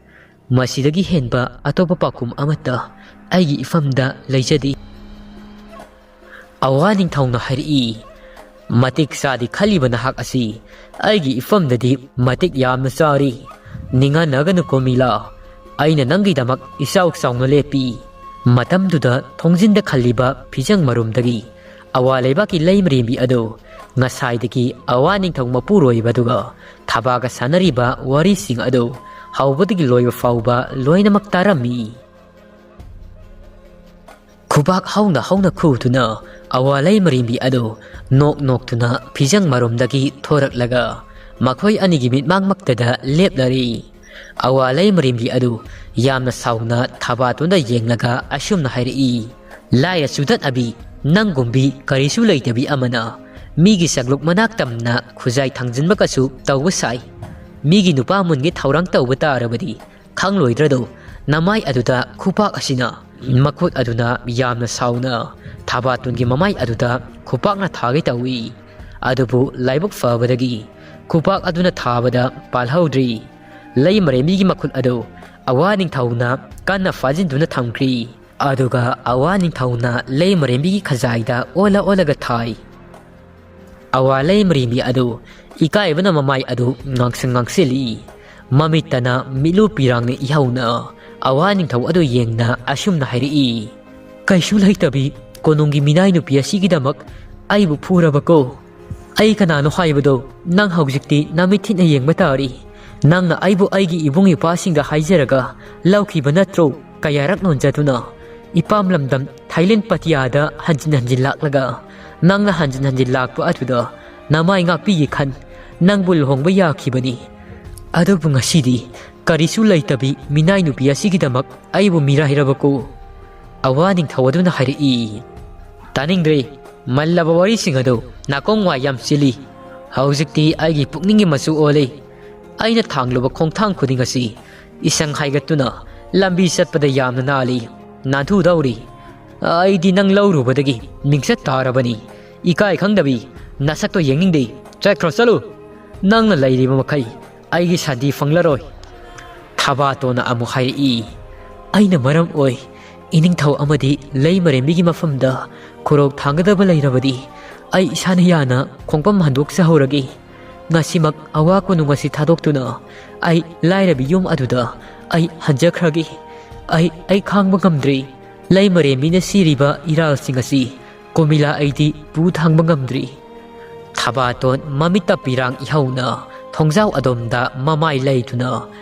ꯃꯁꯤꯗꯒꯤ ꯍꯦꯟꯕ ꯑꯇꯣꯞꯄ ꯄꯥꯎꯈꯨꯝ ꯑꯃꯠꯇ ꯑꯩꯒꯤ ꯏꯐꯝꯗ ꯂꯩꯖꯗꯦ"꯫ ꯑꯋꯥ ꯅꯤꯡꯊꯧꯅ ꯍꯥꯏꯔꯛꯏ, "ꯃꯇꯤꯛ ꯆꯥꯗꯦ ꯈꯜꯂꯤꯕ ꯅꯍꯥꯛ ꯑꯁꯤ ꯑꯩꯒꯤ ꯏꯐꯝꯗꯗꯤ ꯃꯇꯤꯛ ꯌꯥꯝꯅ ꯆꯥꯔꯤ꯫ ꯅꯤꯡꯍꯟꯅꯒꯅꯨꯀꯣ ꯃꯤꯂꯥ, ꯑꯩꯅ ꯅꯪꯒꯤꯗꯃꯛ ꯏꯆꯥꯎ ꯆꯥꯎꯅ ꯂꯦꯞꯄꯤ"꯫ ꯃꯇꯝꯗꯨꯗ ꯊꯣꯡꯖꯤꯟꯗ ꯈꯜꯂꯤꯕ ꯐꯤꯖꯪ ꯃꯔꯨꯝꯗꯒꯤ ꯑꯋꯥ ꯂꯩꯕꯥꯛꯀꯤ ꯂꯩꯃꯔꯦꯝꯕꯤ ꯑꯗꯨ ꯉꯁꯥꯏꯗꯒꯤ ꯑꯋꯥ ꯅꯤꯡꯊꯧ ꯃꯄꯨꯔꯣꯏꯕꯗꯨꯒ ꯊꯕꯥꯒ ꯁꯥꯟꯅꯔꯤꯕ ꯋꯥꯔꯤꯁꯤꯡ ꯑꯗꯨ ꯍꯧꯕꯗꯒꯤ ꯂꯣꯏꯕ ꯐꯥꯎꯕ ꯂꯣꯏꯅꯃꯛ ꯇꯥꯔꯝꯃꯤ꯫ ꯈꯨꯕꯥꯛ ꯍꯧꯅ ꯍꯧꯅ ꯈꯨꯗꯨꯅ ꯑꯋꯥ ꯂꯩꯃꯔꯦꯝꯕꯤ ꯑꯗꯨ ꯅꯣꯛ ꯅꯣꯛꯇꯨꯅ ꯐꯤꯖꯪ ꯃꯔꯨꯝꯗꯒꯤ ꯊꯣꯔꯛꯂꯒ ꯃꯈꯣꯏ ꯑꯅꯤꯒꯤ ꯃꯤꯠꯃꯥꯡꯃꯛꯇꯗ ꯂꯦꯞꯂꯔꯤ꯫ ꯑꯋꯥ ꯂꯩꯃꯔꯦꯝꯕꯤ ꯑꯗꯨ ꯌꯥꯝꯅ ꯁꯥꯎꯅ ꯊꯕꯥꯇꯣꯟꯗ ꯌꯦꯡꯂꯒ ꯑꯁꯨꯝꯅ ꯍꯥꯏꯔꯛꯏ, "ꯂꯥꯏꯔ ꯆꯨꯗꯠꯅꯕꯤ, ꯅꯪꯒꯨꯝꯕꯤ ꯀꯔꯤꯁꯨ ꯂꯩꯇꯕꯤ ꯑꯃꯅ ꯃꯤꯒꯤ ꯁꯛꯂꯨꯛ ꯃꯅꯥꯛ ꯇꯝꯅ ꯈꯨꯖꯥꯏ ꯊꯥꯡꯖꯤꯟꯕꯒꯁꯨ ꯇꯧꯕ ꯁꯥꯏ꯫ ꯃꯤꯒꯤ ꯅꯨꯄꯥ ꯃꯨꯟꯒꯤ ꯊꯧꯔꯥꯡ ꯇꯧꯕ ꯇꯥꯔꯕꯗꯤ ꯈꯪꯂꯣꯏꯗ꯭ꯔꯗꯣ ꯅꯃꯥꯏ ꯑꯗꯨꯗ ꯈꯨꯄꯥꯛ ꯑꯁꯤꯅ"꯫ ꯃꯈꯨꯠ ꯑꯗꯨꯅ ꯌꯥꯝꯅ ꯁꯥꯎꯅ ꯊꯕꯥꯇꯣꯟꯒꯤ ꯃꯃꯥꯏ ꯑꯗꯨꯗ ꯈꯨꯄꯥꯛꯅ ꯊꯥꯒꯦ ꯇꯧꯏ꯫ ꯑꯗꯨꯕꯨ ꯂꯥꯏꯕꯛ ꯐꯕꯗꯒꯤ ꯈꯨꯄꯥꯛ ꯑꯗꯨꯅ ꯊꯥꯕꯗ ꯄꯥꯜꯍꯧꯗ꯭ꯔꯤ꯫ ꯂꯩꯃꯔꯦꯝꯕꯤꯒꯤ ꯃꯈꯨꯠ ꯑꯗꯨ ꯑꯋꯥ ꯅꯤꯡꯊꯧꯅ ꯀꯟꯅ ꯐꯥꯖꯤꯟꯗꯨꯅ ꯊꯝꯈ꯭ꯔꯤ꯫ ꯑꯗꯨꯒ ꯑꯋꯥ ꯅꯤꯡꯊꯧꯅ ꯂꯩꯃꯔꯦꯝꯕꯤꯒꯤ ꯈꯖꯥꯏꯗ ꯑꯣꯜꯂ ꯑꯣꯜꯂꯒ ꯊꯥꯏ꯫ ꯑꯋꯥ ꯂꯩꯃꯔꯦꯝꯕꯤ ꯑꯗꯨ ꯏꯀꯥꯏꯕꯅ ꯃꯃꯥꯏ ꯑꯗꯨ ꯉꯥꯡꯁꯪ ꯉꯥꯡꯁꯤꯜꯂꯤ꯫ ꯃꯃꯤꯠꯇꯅ ꯃꯤꯠꯂꯨ ꯄꯤꯔꯥꯡꯅ ꯏꯍꯧꯅ ꯑꯋꯥ ꯅꯤꯡꯊꯧ ꯑꯗꯨ ꯌꯦꯡꯅ ꯑꯁꯨꯝꯅ ꯍꯥꯏꯔꯛꯏ, "ꯀꯩꯁꯨ ꯂꯩꯇꯕꯤ ꯀꯣꯅꯨꯡꯒꯤ ꯃꯤꯅꯥꯏ ꯅꯨꯄꯤ ꯑꯁꯤꯒꯤꯗꯃꯛ ꯑꯩꯕꯨ ꯐꯨꯔꯕꯀꯣ? ꯑꯩ ꯀꯅꯥꯅꯣ ꯍꯥꯏꯕꯗꯣ ꯅꯪ ꯍꯧꯖꯤꯛꯇꯤ ꯅꯃꯤꯠ ꯊꯤꯠꯅ ꯌꯦꯡꯕ ꯇꯥꯔꯤ꯫ ꯅꯪꯅ ꯑꯩꯕꯨ ꯑꯩꯒꯤ ꯏꯕꯨꯡ ꯏꯄ꯭ꯋꯥꯁꯤꯡꯗ ꯍꯥꯏꯖꯔꯒ ꯂꯧꯈꯤꯕ ꯅꯠꯇ꯭ꯔꯣ? ꯀꯌꯥꯔꯛ ꯅꯣꯟꯖꯗꯨꯅ ꯏꯄꯥꯝ ꯂꯝꯗꯝ ꯊꯥꯏꯂꯦꯟ ꯄꯇꯤꯌꯥꯗ ꯍꯟꯖꯤꯟ ꯍꯟꯖꯤꯟ ꯂꯥꯛꯂꯒ ꯅꯪꯅ ꯍꯟꯖꯤꯟ ꯍꯟꯖꯤꯟ ꯂꯥꯛꯄ ꯑꯗꯨꯗ ꯅꯃꯥꯏ ꯉꯥꯛꯄꯤꯒꯦ ꯈꯟ ꯅꯪꯕꯨ ꯂꯨꯍꯣꯡꯕ ꯌꯥꯈꯤꯕꯅꯤ꯫ ꯑꯗꯨꯕꯨ ꯉꯁꯤꯗꯤ ꯀꯔꯤꯁꯨ ꯂꯩꯇꯕꯤ ꯃꯤꯅꯥꯏ ꯅꯨꯄꯤ ꯑꯁꯤꯒꯤꯗꯃꯛ ꯑꯩꯕꯨ ꯃꯤꯔꯥꯏꯔꯕꯀꯣ?" ꯑꯋꯥ ꯅꯤꯡꯊꯧ ꯑꯗꯨꯅ ꯍꯥꯏꯔꯛꯏ, "ꯇꯥꯅꯤꯡꯗ꯭ꯔꯦ꯫ ꯃꯜꯂꯕ ꯋꯥꯔꯤꯁꯤꯡ ꯑꯗꯨ ꯅꯥꯀꯣꯡ ꯋꯥꯏ ꯌꯥꯝ ꯆꯤꯜꯂꯤ꯫ ꯍꯧꯖꯤꯛꯇꯤ ꯑꯩꯒꯤ ꯄꯨꯛꯅꯤꯡꯒꯤ ꯃꯆꯨ ꯑꯣꯜꯂꯤ꯫ ꯑꯩꯅ ꯊꯥꯡꯂꯨꯕ ꯈꯣꯡꯊꯥꯡ ꯈꯨꯗꯤꯡ ꯑꯁꯤ ꯏꯁꯪ ꯍꯥꯏꯒꯠꯇꯨꯅ ꯂꯝꯕꯤ ꯆꯠꯄꯗ ꯌꯥꯝꯅ ꯅꯥꯜꯂꯤ, ꯅꯥꯟꯊꯨꯗꯧꯔꯤ꯫ ꯑꯩꯗꯤ ꯅꯪ ꯂꯧꯔꯨꯕꯗꯒꯤ ꯃꯤꯡꯆꯠ ꯇꯥꯔꯕꯅꯤ꯫ ꯏꯀꯥꯏ ꯈꯪꯗꯕꯤ, ꯅꯁꯛꯇꯣ ꯌꯦꯡꯅꯤꯡꯗꯦ꯫ ꯆꯠꯈ꯭ꯔꯣ, ꯆꯠꯂꯨ꯫ ꯅꯪꯅ ꯂꯩꯔꯤꯕ ꯃꯈꯩ ꯑꯩꯒꯤ ꯁꯥꯟꯇꯤ ꯐꯪꯂꯔꯣꯏ꯫ ꯊꯕꯥꯇꯣꯟꯅ ꯑꯃꯨꯛ ꯍꯥꯏꯔꯛꯏ, ꯑꯩꯅ ꯃꯔꯝ ꯑꯣꯏ ꯏꯅꯤꯡꯊꯧ ꯑꯃꯗꯤ ꯂꯩꯃꯔꯦꯝꯕꯤꯒꯤ ꯃꯐꯝꯗ ꯈꯨꯔꯧ ꯊꯥꯡꯒꯗꯕ ꯂꯩꯔꯕꯗꯤ ꯑꯩ ꯏꯁꯥꯅ ꯌꯥꯅ ꯈꯣꯡꯐꯝ ꯍꯟꯗꯣꯛꯆꯍꯧꯔꯒꯦ꯫ ꯉꯁꯤꯃꯛ ꯑꯋꯥ ꯀꯣꯅꯨꯡ ꯑꯁꯤ ꯊꯥꯗꯣꯛꯇꯨꯅ ꯑꯩ ꯂꯥꯏꯔꯕꯤ ꯌꯨꯝ ꯑꯗꯨꯗ ꯑꯩ ꯍꯟꯖꯈ꯭ꯔꯒꯦ꯫ ꯑꯩ, ꯑꯩ ꯈꯥꯡꯕ ꯉꯝꯗ꯭ꯔꯦ꯫ ꯂꯩꯃꯔꯦꯝꯕꯤꯅ ꯁꯤꯔꯤꯕ ꯏꯔꯥꯜꯁꯤꯡ ꯑꯁꯤ ꯀꯣꯃꯤꯂꯥ ꯑꯩꯗꯤ ꯄꯨ ꯊꯥꯡꯕ ꯉꯝꯗ꯭ꯔꯤ꯫ ꯊꯕꯥꯇꯣꯟ ꯃꯃꯤꯠꯇ ꯄꯤꯔꯥꯡ ꯏꯍꯧꯅ ꯊꯣꯡꯖꯥꯎ ꯑꯗꯣꯝꯗ ꯃꯃꯥꯏ ꯂꯩꯗꯨꯅ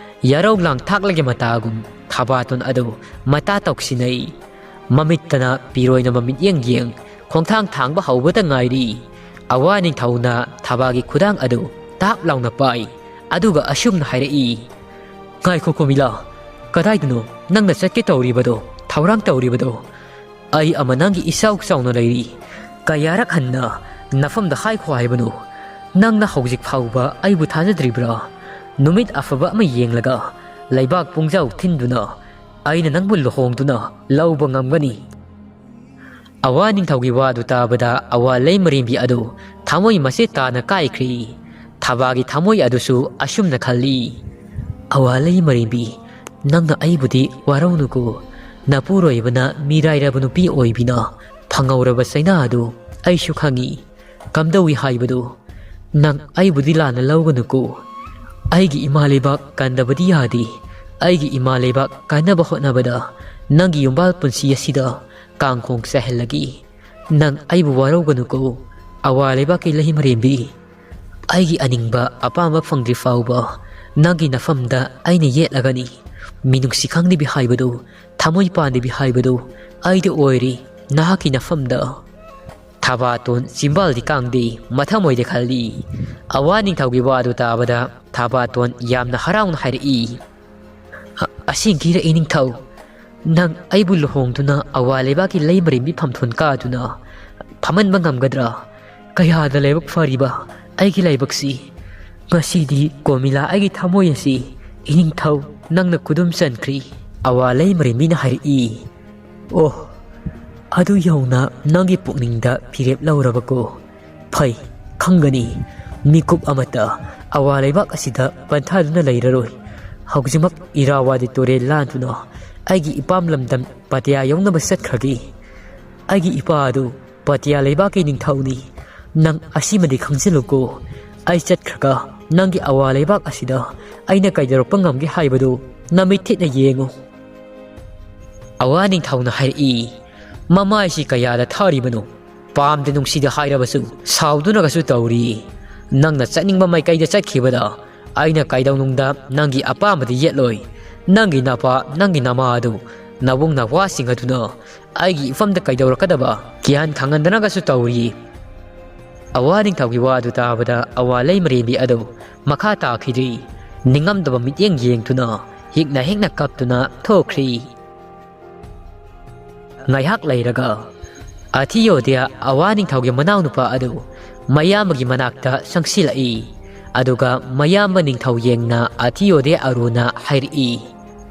ꯌꯥꯔꯧ ꯂꯥꯡ ꯊꯥꯛꯂꯒꯦ ꯃꯇꯥꯒꯨꯝ ꯊꯕꯥꯇꯣꯟ ꯑꯗꯨ ꯃꯇꯥ ꯇꯧꯁꯤꯟꯅꯩ꯫ ꯃꯃꯤꯠꯇꯅ ꯄꯤꯔꯣꯏꯅꯕ ꯃꯤꯠꯌꯦꯡ ꯌꯦꯡ ꯈꯣꯡꯊꯥꯡ ꯊꯥꯡꯕ ꯍꯧꯕꯇ ꯉꯥꯏꯔꯤ꯫ ꯑꯋꯥ ꯅꯤꯡꯊꯧꯅ ꯊꯕꯥꯒꯤ ꯈꯨꯗꯥꯡ ꯑꯗꯨ ꯇꯥꯞ ꯂꯥꯎꯅ ꯄꯥꯏ, ꯑꯗꯨꯒ ꯑꯁꯨꯝꯅ ꯍꯥꯏꯔꯛꯏ, "ꯉꯥꯏꯈꯣ ꯀꯣꯃꯤꯂꯥ, ꯀꯗꯥꯏꯗꯅꯣ ꯅꯪꯅ ꯆꯠꯀꯦ ꯇꯧꯔꯤꯕꯗꯣ, ꯊꯧꯔꯥꯡ ꯇꯧꯔꯤꯕꯗꯣ? ꯑꯩ ꯑꯃ ꯅꯪꯒꯤ ꯏꯆꯥꯎ ꯆꯥꯎꯅ ꯂꯩꯔꯤ꯫ ꯀꯌꯥꯔꯛ ꯍꯟꯅ ꯅꯐꯝꯗ ꯍꯥꯏꯈꯣ ꯍꯥꯏꯕꯅꯣ? ꯅꯪꯅ ꯍꯧꯖꯤꯛ ꯐꯥꯎꯕ ꯑꯩꯕꯨ ꯊꯥꯖꯗ꯭ꯔꯤꯕ꯭ꯔꯥ? ꯅꯨꯃꯤꯠ ꯑꯐꯕ ꯑꯃ ꯌꯦꯡꯂꯒ ꯂꯩꯕꯥꯛ ꯄꯨꯡꯖꯥꯎ ꯊꯤꯟꯗꯨꯅ ꯑꯩꯅ ꯅꯪꯕꯨ ꯂꯨꯍꯣꯡꯗꯨꯅ ꯂꯧꯕ ꯉꯝꯒꯅꯤ꯫" ꯑꯋꯥ ꯅꯤꯡꯊꯧꯒꯤ ꯋꯥꯗꯨ ꯇꯥꯕꯗ ꯑꯋꯥ ꯂꯩꯃꯔꯦꯝꯕꯤ ꯑꯗꯨ ꯊꯃꯣꯏ ꯃꯆꯦꯠ ꯇꯥꯅ ꯀꯥꯏꯈ꯭ꯔꯤ꯫ ꯊꯕꯥꯒꯤ ꯊꯃꯣꯏ ꯑꯗꯨꯁꯨ ꯑꯁꯨꯝꯅ ꯈꯜꯂꯤ, "ꯑꯋꯥ ꯂꯩꯃꯔꯦꯝꯕꯤ, ꯅꯪꯅ ꯑꯩꯕꯨꯗꯤ ꯋꯥꯔꯧꯅꯨꯀꯣ꯫ ꯅꯄꯨꯔꯣꯏꯕꯅ ꯃꯤꯔꯥꯏꯔꯕ ꯅꯨꯄꯤ ꯑꯣꯏꯕꯤꯅ ꯐꯪꯍꯧꯔꯕ ꯆꯩꯅꯥ ꯑꯗꯨ ꯑꯩꯁꯨ ꯈꯪꯏ꯫ ꯀꯝꯗꯧꯏ ꯍꯥꯏꯕꯗꯨ ꯅꯪ ꯑꯩꯕꯨꯗꯤ ꯂꯥꯟꯅ ꯂꯧꯒꯅꯨꯀꯣ꯫ ꯑꯩꯒꯤ ꯏꯃꯥ ꯂꯩꯕꯥꯛ ꯀꯟꯗꯕꯗꯤ ꯌꯥꯗꯦ꯫ ꯑꯩꯒꯤ ꯏꯃꯥ ꯂꯩꯕꯥꯛ ꯀꯟꯅꯕ ꯍꯣꯠꯅꯕꯗ ꯅꯪꯒꯤ ꯌꯨꯝꯕꯥꯜ ꯄꯨꯟꯁꯤ ꯑꯁꯤꯗ ꯀꯥꯡꯈꯣꯡ ꯆꯥꯏꯍꯜꯂꯒꯦ꯫ ꯅꯪ ꯑꯩꯕꯨ ꯋꯥꯔꯧꯒꯅꯨꯀꯣ, ꯑꯋꯥ ꯂꯩꯕꯥꯛꯀꯤ ꯂꯩꯃꯔꯦꯝꯕꯤ꯫ ꯑꯩꯒꯤ ꯑꯅꯤꯡꯕ ꯑꯄꯥꯝꯕ ꯐꯪꯗ꯭ꯔꯤ ꯐꯥꯎꯕ ꯅꯪꯒꯤ ꯅꯐꯝꯗ ꯑꯩꯅ ꯌꯦꯠꯂꯒꯅꯤ꯫ ꯃꯤꯅꯨꯡꯁꯤ ꯈꯪꯗꯕꯤ ꯍꯥꯏꯕꯗꯨ, ꯊꯃꯣꯏ ꯄꯥꯟꯗꯕꯤ ꯍꯥꯏꯕꯗꯨ ꯑꯩꯗꯤ ꯑꯣꯏꯔꯤ, ꯅꯍꯥꯛꯀꯤ ꯅꯐꯝꯗ꯫" ꯊꯕꯥꯇꯣꯟ ꯆꯤꯝꯕꯥꯜꯗꯤ ꯀꯥꯡꯗꯦ, ꯃꯊꯃꯣꯏꯗ ꯈꯜꯂꯤ꯫ ꯑꯋꯥ ꯅꯤꯡꯊꯧꯒꯤ ꯋꯥꯗꯨ ꯇꯥꯕꯗ ꯊꯕꯥꯇꯣꯟ ꯌꯥꯝꯅ ꯍꯔꯥꯎꯅ ꯍꯥꯏꯔꯛꯏ, "ꯑ-, ꯑꯁꯦꯡꯀꯤꯔ ꯏꯅꯤꯡꯊꯧ, ꯅꯪ ꯑꯩꯕꯨ ꯂꯨꯍꯣꯡꯗꯨꯅ ꯑꯋꯥ ꯂꯩꯕꯥꯛꯀꯤ ꯂꯩꯃꯔꯦꯝꯕꯤ ꯐꯝꯊꯣꯟ ꯀꯥꯗꯨꯅ ꯐꯝꯍꯟꯕ ꯉꯝꯒꯗ꯭ꯔꯥ? ꯀꯌꯥꯗ ꯂꯥꯏꯕꯛ ꯐꯔꯤꯕ ꯑꯩꯒꯤ ꯂꯥꯏꯕꯛꯁꯤ! ꯉꯁꯤꯗꯤ ꯀꯣꯃꯤꯂꯥ ꯑꯩꯒꯤ ꯊꯃꯣꯏ ꯑꯁꯤ "ꯏꯅꯤꯡꯊꯧ, ꯅꯪꯅ ꯈꯨꯗꯨꯝ ꯆꯟꯈ꯭ꯔꯤ," ꯑꯋꯥ ꯂꯩꯃꯔꯦꯝꯕꯤꯅ ꯍꯥꯏꯔꯛꯏ꯫ "ꯑꯣ, ꯑꯗꯨ ꯌꯧꯅ ꯅꯪꯒꯤ ꯄꯨꯛꯅꯤꯡꯗ ꯐꯤꯔꯦꯞ ꯂꯧꯔꯕꯀꯣ? ꯐꯩ, ꯈꯪꯒꯅꯤ꯫ ꯃꯤꯀꯨꯞ ꯑꯃꯠꯇ ꯑꯋꯥ ꯂꯩꯕꯥꯛ ꯑꯁꯤꯗ ꯄꯟꯊꯥꯗꯨꯅ ꯂꯩꯔꯔꯣꯏ꯫ ꯍꯧꯖꯤꯛꯃꯛ ꯏꯔꯥꯋꯥꯗꯤ ꯇꯨꯔꯦꯜ ꯂꯥꯟꯗꯨꯅ ꯑꯩꯒꯤ ꯏꯄꯥꯝ ꯂꯝꯗꯝ ꯄꯇꯤꯌꯥ ꯌꯧꯅꯕ ꯆꯠꯈ꯭ꯔꯒꯦ꯫ ꯑꯩꯒꯤ ꯏꯄꯥ ꯑꯗꯨ ꯄꯇꯤꯌꯥ ꯂꯩꯕꯥꯛꯀꯤ ꯅꯤꯡꯊꯧꯅꯤ꯫ ꯅꯪ ꯑꯁꯤꯃꯗꯤ ꯈꯪꯖꯤꯜꯂꯨꯀꯣ, ꯑꯩ ꯆꯠꯈ꯭ꯔꯒ ꯅꯪꯒꯤ ꯑꯋꯥ ꯂꯩꯕꯥꯛ ꯑꯁꯤꯗ ꯑꯩꯅ ꯀꯩꯗꯧꯔꯛꯄ ꯉꯝꯒꯦ ꯍꯥꯏꯕꯗꯨ ꯅꯃꯤꯠ ꯊꯤꯠꯅ ꯌꯦꯡꯉꯨ꯫" ꯑꯋꯥ ꯅꯤꯡꯊꯧꯅ ꯍꯥꯏꯔꯛꯏ, "ꯃꯃꯥꯏꯁꯤ ꯀꯌꯥꯗ ꯊꯥꯔꯤꯕꯅꯣ? ꯄꯥꯝꯗꯦ ꯅꯨꯡꯁꯤꯗꯦ ꯍꯥꯏꯔꯕꯁꯨ ꯁꯥꯎꯗꯨꯅꯒꯁꯨ ꯇꯧꯔꯤ꯫ ꯅꯪꯅ ꯆꯠꯅꯤꯡꯕ ꯃꯥꯏꯀꯩꯗ ꯆꯠꯈꯤꯕꯗ ꯑꯩꯅ ꯀꯩꯗꯧꯅꯨꯡꯗ ꯅꯪꯒꯤ ꯑꯄꯥꯝꯕꯗꯤ ꯌꯦꯠꯂꯣꯏ꯫ ꯅꯪꯒꯤ ꯅꯄꯥ, ꯅꯪꯒꯤ ꯅꯃꯥ ꯑꯗꯨ ꯅꯕꯨꯡ ꯅꯄ꯭ꯋꯥꯁꯤꯡ ꯑꯗꯨꯅ ꯑꯩꯒꯤ ꯏꯐꯝꯗ ꯀꯩꯗꯧꯔꯛꯀꯗꯕ ꯒ꯭ꯌꯥꯟ ꯈꯪꯍꯟꯗꯅꯒꯁꯨ ꯇꯧꯔꯤ꯫" ꯑꯋꯥ ꯅꯤꯡꯊꯧꯒꯤ ꯋꯥ ꯑꯗꯨ ꯇꯥꯕꯗ ꯑꯋꯥ ꯂꯩꯃꯔꯦꯝꯕꯤ ꯑꯗꯨ ꯃꯈꯥ ꯇꯥꯈꯤꯗ꯭ꯔꯤ꯫ ꯅꯤꯡꯉꯝꯗꯕ ꯃꯤꯠꯌꯦꯡ ꯌꯦꯡꯗꯨꯅ ꯍꯤꯛꯅ ꯍꯤꯛꯅ ꯀꯞꯇꯨꯅ ꯊꯣꯛꯈ꯭ꯔꯤ꯫ ꯉꯥꯏꯍꯥꯛ ꯂꯩꯔꯒ ꯑꯊꯤꯌꯣꯗꯤꯌꯥ ꯑꯋꯥ ꯅꯤꯡꯊꯧꯒꯤ ꯃꯅꯥꯎꯅꯨꯄꯥ ꯑꯗꯨ ꯃꯌꯥꯝꯕꯒꯤ ꯃꯅꯥꯛꯇ ꯆꯪꯁꯤꯜꯂꯛꯏ꯫ ꯑꯗꯨꯒ ꯃꯌꯥꯝꯕ ꯅꯤꯡꯊꯧ ꯌꯦꯡꯅ ꯑꯊꯤꯌꯣꯗꯤꯌꯥ ꯑꯔꯨꯅ ꯍꯥꯏꯔꯛꯏ,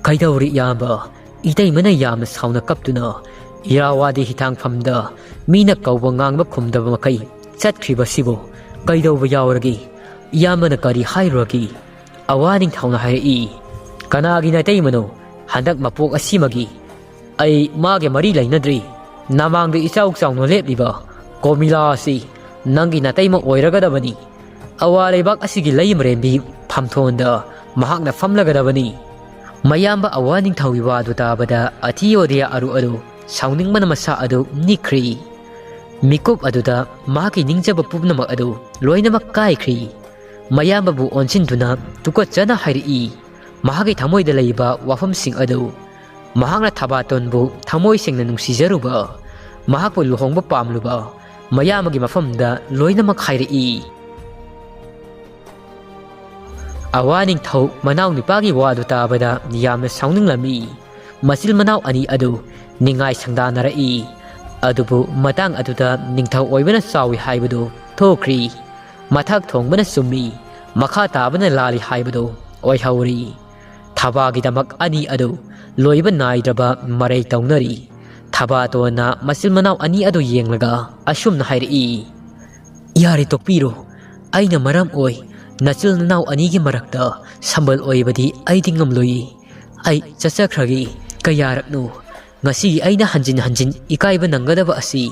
"ꯀꯩꯗꯧꯔꯤ ꯏꯌꯥꯝꯕ? ꯏꯇꯩꯃꯅ ꯌꯥꯝꯅ ꯁꯥꯎꯅ ꯀꯞꯇꯨꯅ ꯏꯔꯥꯋꯥꯗꯤ ꯍꯤꯊꯥꯡꯐꯝꯗ ꯃꯤꯅ ꯀꯧꯕ ꯉꯥꯡꯕ ꯈꯨꯝꯗꯕ ꯃꯈꯩ ꯆꯠꯈ꯭ꯔꯤꯕꯁꯤꯕꯨ ꯀꯩꯗꯧꯕ ꯌꯥꯎꯔꯒꯦ? ꯏꯌꯥꯝꯕꯅ ꯀꯔꯤ ꯍꯥꯏꯔꯨꯔꯒꯦ?" ꯑꯋꯥ ꯅꯤꯡꯊꯧꯅ ꯍꯥꯏꯔꯛꯏ, "ꯀꯅꯥꯒꯤ ꯅꯇꯩꯃꯅꯣ? ꯍꯟꯗꯛ ꯃꯄꯣꯛ ꯑꯁꯤꯃꯒꯤ ꯑꯩ ꯃꯥꯒ ꯃꯔꯤ ꯂꯩꯅꯗ꯭ꯔꯤ꯫ ꯅꯃꯥꯡꯗ ꯏꯆꯥꯎ ꯆꯥꯎꯅ ꯂꯦꯞꯂꯤꯕ ꯀꯣꯃꯤꯂꯥ ꯑꯁꯤ ꯅꯪꯒꯤ ꯅꯇꯩꯃ ꯑꯣꯏꯔꯒꯗꯕꯅꯤ꯫ ꯑꯋꯥ ꯂꯩꯕꯥꯛ ꯑꯁꯤꯒꯤ ꯂꯩꯃꯔꯦꯝꯕꯤ ꯐꯝꯊꯣꯟꯗ ꯃꯍꯥꯛꯅ ꯐꯝꯂꯒꯗꯕꯅꯤ꯫" ꯃꯌꯥꯝꯕ ꯑꯋꯥ ꯅꯤꯡꯊꯧꯒꯤ ꯋꯥꯗꯨ ꯇꯥꯕꯗ ꯑꯊꯤꯌꯣꯗꯤꯌꯥ ꯑꯔꯨ ꯑꯗꯨ ꯁꯥꯎꯅꯤꯡꯕꯅ ꯃꯁꯥ ꯑꯗꯨ ꯅꯤꯛꯈ꯭ꯔꯤ꯫ ꯃꯤꯀꯨꯞ ꯑꯗꯨꯗ ꯃꯍꯥꯛꯀꯤ ꯅꯤꯡꯖꯕ ꯄꯨꯝꯅꯃꯛ ꯑꯗꯨ ꯂꯣꯏꯅꯃꯛ ꯀꯥꯏꯈ꯭ꯔꯤ꯫ ꯃꯌꯥꯝꯕꯕꯨ ꯑꯣꯟꯁꯤꯟꯗꯨꯅ ꯇꯨꯀꯠꯆꯅ ꯍꯥꯏꯔꯛꯏ, ꯃꯍꯥꯛꯀꯤ ꯊꯃꯣꯏꯗ ꯂꯩꯕ ꯋꯥꯐꯝꯁꯤꯡ ꯑꯗꯨ, ꯃꯍꯥꯛꯅ ꯊꯕꯥꯇꯣꯟꯕꯨ ꯊꯃꯣꯏ ꯁꯦꯡꯅ ꯅꯨꯡꯁꯤꯖꯔꯨꯕ, ꯃꯍꯥꯛꯄꯨ ꯂꯨꯍꯣꯡꯕ ꯄꯥꯝꯂꯨꯕ ꯃꯌꯥꯝꯕꯒꯤ ꯃꯐꯝꯗ ꯂꯣꯏꯅꯃꯛ ꯍꯥꯏꯔꯛꯏ꯫ ꯑꯋꯥ ꯅꯤꯡꯊꯧ ꯃꯅꯥꯎ ꯅꯨꯄꯥꯒꯤ ꯋꯥꯗꯨ ꯇꯥꯕꯗ ꯌꯥꯝꯅ ꯁꯥꯎꯅꯤꯡꯂꯝꯃꯤ꯫ ꯃꯆꯤꯜ ꯃꯅꯥꯎ ꯑꯅꯤ ꯑꯗꯨ ꯅꯤꯡꯉꯥꯏ ꯁꯪꯗꯥꯅꯔꯛꯏ꯫ ꯑꯗꯨꯕꯨ ꯃꯇꯥꯡ ꯑꯗꯨꯗ ꯅꯤꯡꯊꯧ ꯑꯣꯏꯕꯅ ꯆꯥꯎꯏ ꯍꯥꯏꯕꯗꯨ ꯊꯣꯛꯈ꯭ꯔꯤ꯫ ꯃꯊꯛ ꯊꯣꯡꯕꯅ ꯆꯨꯝꯃꯤ, ꯃꯈꯥ ꯇꯥꯕꯅ ꯂꯥꯜꯂꯤ ꯍꯥꯏꯕꯗꯨ ꯑꯣꯏꯍꯧꯔꯤ꯫ ꯊꯕꯥꯒꯤꯗꯃꯛ ꯑꯅꯤ ꯑꯗꯨ ꯂꯣꯏꯕ ꯅꯥꯏꯗ꯭ꯔꯕ ꯃꯔꯩ ꯇꯧꯅꯔꯤ꯫ ꯊꯕꯥꯇꯣꯟꯅ ꯃꯆꯤꯟ ꯃꯅꯥꯎ ꯑꯅꯤ ꯑꯗꯨ ꯌꯦꯡꯂꯒ ꯑꯁꯨꯝꯅ ꯍꯥꯏꯔꯛꯏ, "ꯌꯥꯔꯦ, ꯇꯣꯛꯄꯤꯔꯣ꯫ ꯑꯩꯅ ꯃꯔꯝ ꯑꯣꯏ ꯅꯆꯤꯟ ꯅꯅꯥꯎ ꯑꯅꯤꯒꯤ ꯃꯔꯛꯇ ꯁꯝꯕꯜ ꯑꯣꯏꯕꯗꯤ ꯑꯩꯗꯤ ꯉꯝꯂꯣꯏ꯫ ꯑꯩ ꯆꯠꯆꯈ꯭ꯔꯒꯦ꯫ ꯀꯌꯥꯔꯛꯅꯣ ꯉꯁꯤ ꯑꯩꯅ ꯍꯟꯖꯤꯟ ꯍꯟꯖꯤꯟ ꯏꯀꯥꯏꯕ ꯅꯪꯒꯗꯕ ꯑꯁꯤ?"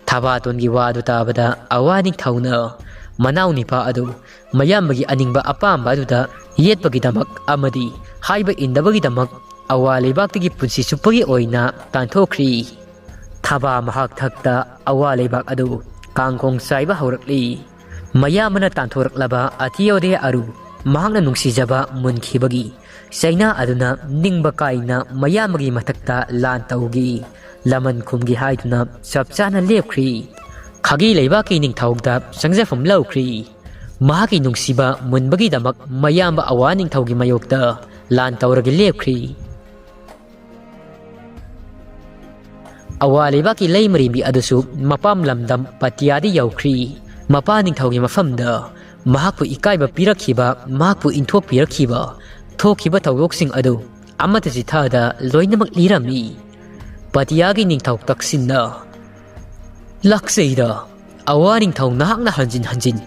ꯊꯕꯥꯇꯣꯟꯒꯤ ꯋꯥꯗꯨ ꯇꯥꯕꯗ ꯑꯋꯥ ꯅꯤꯡꯊꯧꯅ ꯃꯅꯥꯎ ꯅꯤꯄꯥ ꯑꯗꯨ ꯃꯌꯥꯝꯕꯒꯤ ꯑꯅꯤꯡꯕ ꯑꯄꯥꯝꯕ ꯑꯗꯨꯗ ꯌꯦꯠꯄꯒꯤꯗꯃꯛ ꯑꯃꯗꯤ ꯍꯥꯏꯕ ꯏꯟꯗꯕꯒꯤꯗꯃꯛ ꯑꯋꯥ ꯂꯩꯕꯥꯛꯇꯒꯤ ꯄꯨꯟꯁꯤ ꯆꯨꯞꯄꯒꯤ ꯑꯣꯏꯅ ꯇꯥꯟꯊꯣꯛꯈ꯭ꯔꯤ꯫ ꯊꯕꯥ ꯃꯍꯥꯛ ꯊꯛꯇ ꯑꯋꯥ ꯂꯩꯕꯥꯛ ꯑꯗꯨ ꯀꯥꯡꯈꯣꯡ ꯆꯥꯏꯕ ꯍꯧꯔꯛꯂꯤ꯫ ꯃꯌꯥꯝꯕꯅ ꯇꯥꯟꯊꯣꯔꯛꯂꯕ ꯑꯇꯤꯌꯣꯗꯦ ꯑꯔꯨ ꯃꯍꯥꯛꯅ ꯅꯨꯡꯁꯤꯖꯕ ꯃꯨꯟꯈꯤꯕꯒꯤ ꯆꯩꯅꯥ ꯑꯗꯨꯅ ꯅꯤꯡꯕ ꯀꯥꯏꯅ ꯃꯌꯥꯝꯕꯒꯤ ꯃꯊꯛꯇ ꯂꯥꯟ ꯇꯧꯈꯤ꯫ ꯂꯃꯟ ꯈꯨꯝꯒꯦ ꯍꯥꯏꯗꯨꯅ ꯆꯞ ꯆꯥꯅ ꯂꯦꯞꯈ꯭ꯔꯤ꯫ ꯈꯥꯒꯤ ꯂꯩꯕꯥꯛꯀꯤ ꯅꯤꯡꯊꯧꯗ ꯆꯪꯖꯐꯝ ꯂꯧꯈ꯭ꯔꯤ꯫ ꯃꯍꯥꯛꯀꯤ ꯅꯨꯡꯁꯤꯕ ꯃꯨꯟꯕꯒꯤꯗꯃꯛ ꯃꯌꯥꯝꯕ ꯑꯋꯥ ꯅꯤꯡꯊꯧꯒꯤ ꯃꯥꯌꯣꯛꯇ ꯂꯥꯟ ꯇꯧꯔꯒ ꯂꯦꯞꯈ꯭ꯔꯤ꯫ ꯑꯋꯥ ꯂꯩꯕꯥꯛꯀꯤ ꯂꯩꯃꯔꯦꯝꯕꯤ ꯑꯗꯨꯁꯨ ꯃꯄꯥꯝ ꯂꯝꯗꯝ ꯄꯇꯤꯌꯥꯗ ꯌꯧꯈ꯭ꯔꯤ꯫ ꯃꯄꯥ ꯅꯤꯡꯊꯧꯒꯤ ꯃꯐꯝꯗ ꯃꯍꯥꯛꯄꯨ ꯏꯀꯥꯏꯕ ꯄꯤꯔꯛꯈꯤꯕ, ꯃꯍꯥꯛꯄꯨ ꯏꯟꯊꯣꯛꯄꯤꯔꯛꯈꯤꯕ, ꯊꯣꯛꯈꯤꯕ ꯊꯧꯗꯣꯛꯁꯤꯡ ꯑꯗꯨ ꯑꯃꯠꯇ ꯆꯤꯊꯗ ꯂꯣꯏꯅꯃꯛ ꯂꯤꯔꯝꯃꯤ꯫ ꯄꯇꯤꯌꯥꯒꯤ ꯅꯤꯡꯊꯧ ꯇꯛꯁꯤꯟꯅ, "ꯂꯥꯛꯆꯩꯗ, ꯑꯋꯥ ꯅꯤꯡꯊꯧ, ꯅꯍꯥꯛꯅ ꯍꯟꯖꯤꯟ ꯍꯟꯖꯤꯟ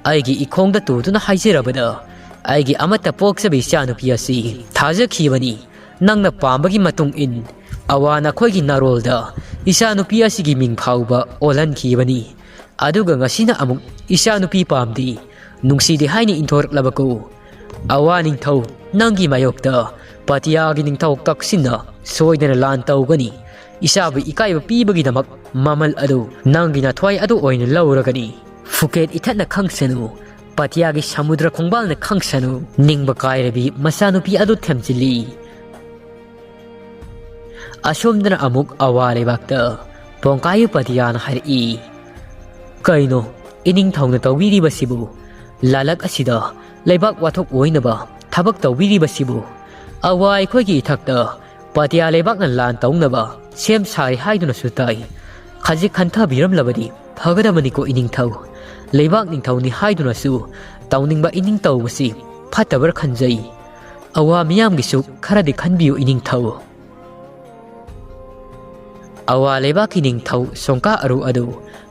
ꯑꯩꯒꯤ ꯏꯈꯣꯡꯗ ꯇꯨꯗꯨꯅ ꯍꯥꯏꯖꯔꯕꯗ, ꯑꯩꯒꯤ ꯑꯃꯠꯇ ꯄꯣꯛꯆꯕ ꯏꯆꯥꯅꯨꯄꯤ ꯑꯁꯤ ꯊꯥꯖꯈꯤꯕꯅꯤ꯫ ꯅꯪꯅ ꯄꯥꯝꯕꯒꯤ ꯃꯇꯨꯡ ꯏꯟ ꯑꯋꯥ ꯅꯈꯣꯏꯒꯤ ꯅꯔꯣꯜꯗ ꯏꯆꯥꯅꯨꯄꯤ ꯑꯁꯤꯒꯤ ꯃꯤꯡ ꯐꯥꯎꯕ ꯑꯣꯜꯍꯟꯈꯤꯕꯅꯤ꯫ ꯑꯗꯨꯒ ꯉꯁꯤꯅ ꯑꯃꯨꯛ ꯏꯆꯥꯅꯨꯄꯤ ꯄꯥꯝꯗꯦ, ꯅꯨꯡꯁꯤꯗꯦ ꯍꯥꯏꯅ ꯏꯟꯊꯣꯔꯛꯂꯕꯀꯣ? ꯑꯋꯥ ꯅꯤꯡꯊꯧ, ꯅꯪꯒꯤ ꯃꯥꯌꯣꯛꯇ ꯄꯇꯤꯌꯥꯒꯤ ꯅꯤꯡꯊꯧ ꯇꯛꯁꯤꯟꯅ ꯁꯣꯏꯗꯅ ꯂꯥꯟ ꯇꯧꯒꯅꯤ꯫ ꯏꯆꯥꯕꯨ ꯏꯀꯥꯏꯕ ꯄꯤꯕꯒꯤꯗꯃꯛ ꯃꯃꯜ ꯑꯗꯨ ꯅꯪꯒꯤ ꯅꯊ꯭ꯋꯥꯏ ꯑꯗꯨ ꯑꯣꯏꯅ ꯂꯧꯔꯒꯅꯤ꯫ ꯐꯨꯀꯦꯠ ꯏꯊꯠꯅ ꯈꯪꯁꯅꯨ, ꯄꯇꯤꯌꯥꯒꯤ ꯁꯃꯨꯗ꯭ꯔ ꯈꯣꯡꯕꯥꯜꯅ ꯈꯪꯁꯅꯨ, ꯅꯤꯡꯕ ꯀꯥꯏꯔꯕꯤ ꯃꯆꯥꯅꯨꯄꯤ ꯑꯗꯨ ꯊꯦꯝꯖꯤꯜꯂꯤ꯫" ꯑꯁꯣꯝꯗꯅ ꯑꯃꯨꯛ ꯑꯋꯥ ꯂꯩꯕꯥꯛꯇ ꯄꯣꯡꯀꯥꯏ ꯄꯇꯤꯌꯥꯅ ꯍꯥꯏꯔꯛꯏ, "ꯀꯩꯅꯣ ꯏꯅꯤꯡꯊꯧꯅ ꯇꯧꯕꯤꯔꯤꯕꯁꯤꯕꯨ? ꯂꯥꯂꯛ ꯑꯁꯤꯗ ꯂꯩꯕꯥꯛ ꯋꯥꯊꯣꯛ ꯑꯣꯏꯅꯕ ꯊꯕꯛ ꯇꯧꯕꯤꯔꯤꯕꯁꯤꯕꯨ? ꯑꯋꯥ ꯑꯩꯈꯣꯏꯒꯤ ꯏꯊꯛꯇ ꯄꯇꯤꯌꯥ ꯂꯩꯕꯥꯛꯅ ꯂꯥꯟ ꯇꯧꯅꯕ ꯁꯦꯝ ꯁꯥꯔꯤ ꯍꯥꯏꯗꯨꯅꯁꯨ ꯇꯥꯏ꯫ ꯈꯖꯤꯛ ꯈꯟꯊꯕꯤꯔꯝꯂꯕꯗꯤ ꯐꯒꯗꯕꯅꯤꯀꯣ ꯏꯅꯤꯡꯊꯧ꯫ ꯂꯩꯕꯥꯛ ꯅꯤꯡꯊꯧꯅꯤ ꯍꯥꯏꯗꯨꯅꯁꯨ ꯇꯧꯅꯤꯡꯕ ꯏꯅꯤꯡ ꯇꯧꯕꯁꯤ ꯐꯠꯇꯕ꯭ꯔꯥ ꯈꯟꯖꯩ꯫ ꯑꯋꯥ ꯃꯤꯌꯥꯝꯒꯤꯁꯨ ꯈꯔꯗꯤ ꯈꯟꯕꯤꯌꯨ ꯏꯅꯤꯡꯊꯧ꯫ ꯑꯋꯥ ꯂꯩꯕꯥꯛꯀꯤ ꯅꯤꯡꯊꯧ ꯁꯣꯡꯀꯥ ꯑꯔꯨ ꯑꯗꯨ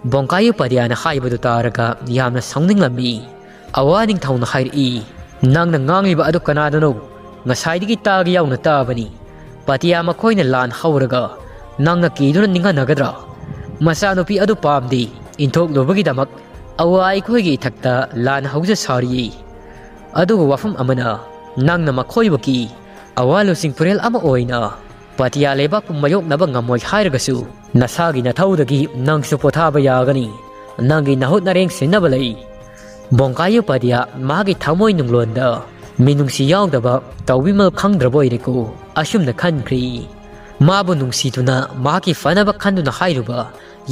ꯕꯣꯡꯀꯥꯌꯨ ꯄꯥꯗꯤꯌꯥꯅ ꯍꯥꯏꯕꯗꯨ ꯇꯥꯔꯒ ꯌꯥꯝꯅ ꯁꯥꯎꯅꯤꯡꯂꯝꯃꯤ꯫ ꯑꯋꯥ ꯅꯤꯡꯊꯧꯅ ꯍꯥꯏꯔꯛꯏ, "ꯅꯪꯅ ꯉꯥꯡꯂꯤꯕ ꯑꯗꯨ ꯀꯅꯥꯗꯅꯣ? ꯉꯁꯥꯏꯗꯒꯤ ꯇꯥꯒꯦ ꯌꯥꯎꯅ ꯇꯥꯕꯅꯤ꯫ ꯄꯥꯇꯤꯌꯥ ꯃꯈꯣꯏꯅ ꯂꯥꯟ ꯍꯧꯔꯒ ꯅꯪꯅ ꯀꯤꯗꯨꯅ ꯅꯤꯡꯍꯟꯅꯒꯗ꯭ꯔꯥ? ꯃꯆꯥꯅꯨꯄꯤ ꯑꯗꯨ ꯄꯥꯝꯗꯦ ꯏꯟꯊꯣꯛꯂꯨꯕꯒꯤꯗꯃꯛ ꯑꯋꯥ ꯑꯩꯈꯣꯏꯒꯤ ꯏꯊꯛꯇ ꯂꯥꯟ ꯍꯧꯖ ꯁꯥꯔꯤꯌꯦ꯫ ꯑꯗꯨꯕꯨ ꯋꯥꯐꯝ ꯑꯃꯅ, ꯅꯪꯅ ꯃꯈꯣꯏꯕꯨ ꯀꯤ꯫ ꯑꯋꯥ ꯂꯨꯆꯤꯡ ꯄꯨꯔꯦꯜ ꯑꯃ ꯑꯣꯏꯅ ꯄꯥꯇꯤꯌꯥ ꯂꯩꯕꯥꯛꯄꯨ ꯃꯥꯌꯣꯛꯅꯕ ꯉꯝꯃꯣꯏ ꯍꯥꯏꯔꯒꯁꯨ ꯅꯁꯥꯒꯤ ꯅꯊꯧꯗꯒꯤ ꯅꯪꯁꯨ ꯄꯣꯊꯥꯕ ꯌꯥꯒꯅꯤ꯫ ꯅꯪꯒꯤ ꯅꯍꯨꯠ ꯅꯔꯦꯡ ꯁꯤꯟꯅꯕ ꯂꯩ꯫" ꯕꯣꯡꯀꯥꯌꯨ ꯄꯥꯗꯤꯌꯥ ꯃꯍꯥꯛꯀꯤ ꯊꯃꯣꯏ ꯅꯨꯡꯂꯣꯟꯗ ꯃꯤꯅꯨꯡꯁꯤ ꯌꯥꯎꯗꯕ ꯇꯧꯕꯤꯃꯜ ꯈꯪꯗ꯭ꯔꯕ ꯑꯣꯏꯔꯦꯀꯣ ꯑꯁꯨꯝꯅ ꯈꯟꯈ꯭ꯔꯤ꯫ ꯃꯥꯕꯨ ꯅꯨꯡꯁꯤꯗꯨꯅ ꯃꯍꯥꯛꯀꯤ ꯐꯅꯕ ꯈꯟꯗꯨꯅ ꯍꯥꯏꯔꯨꯕ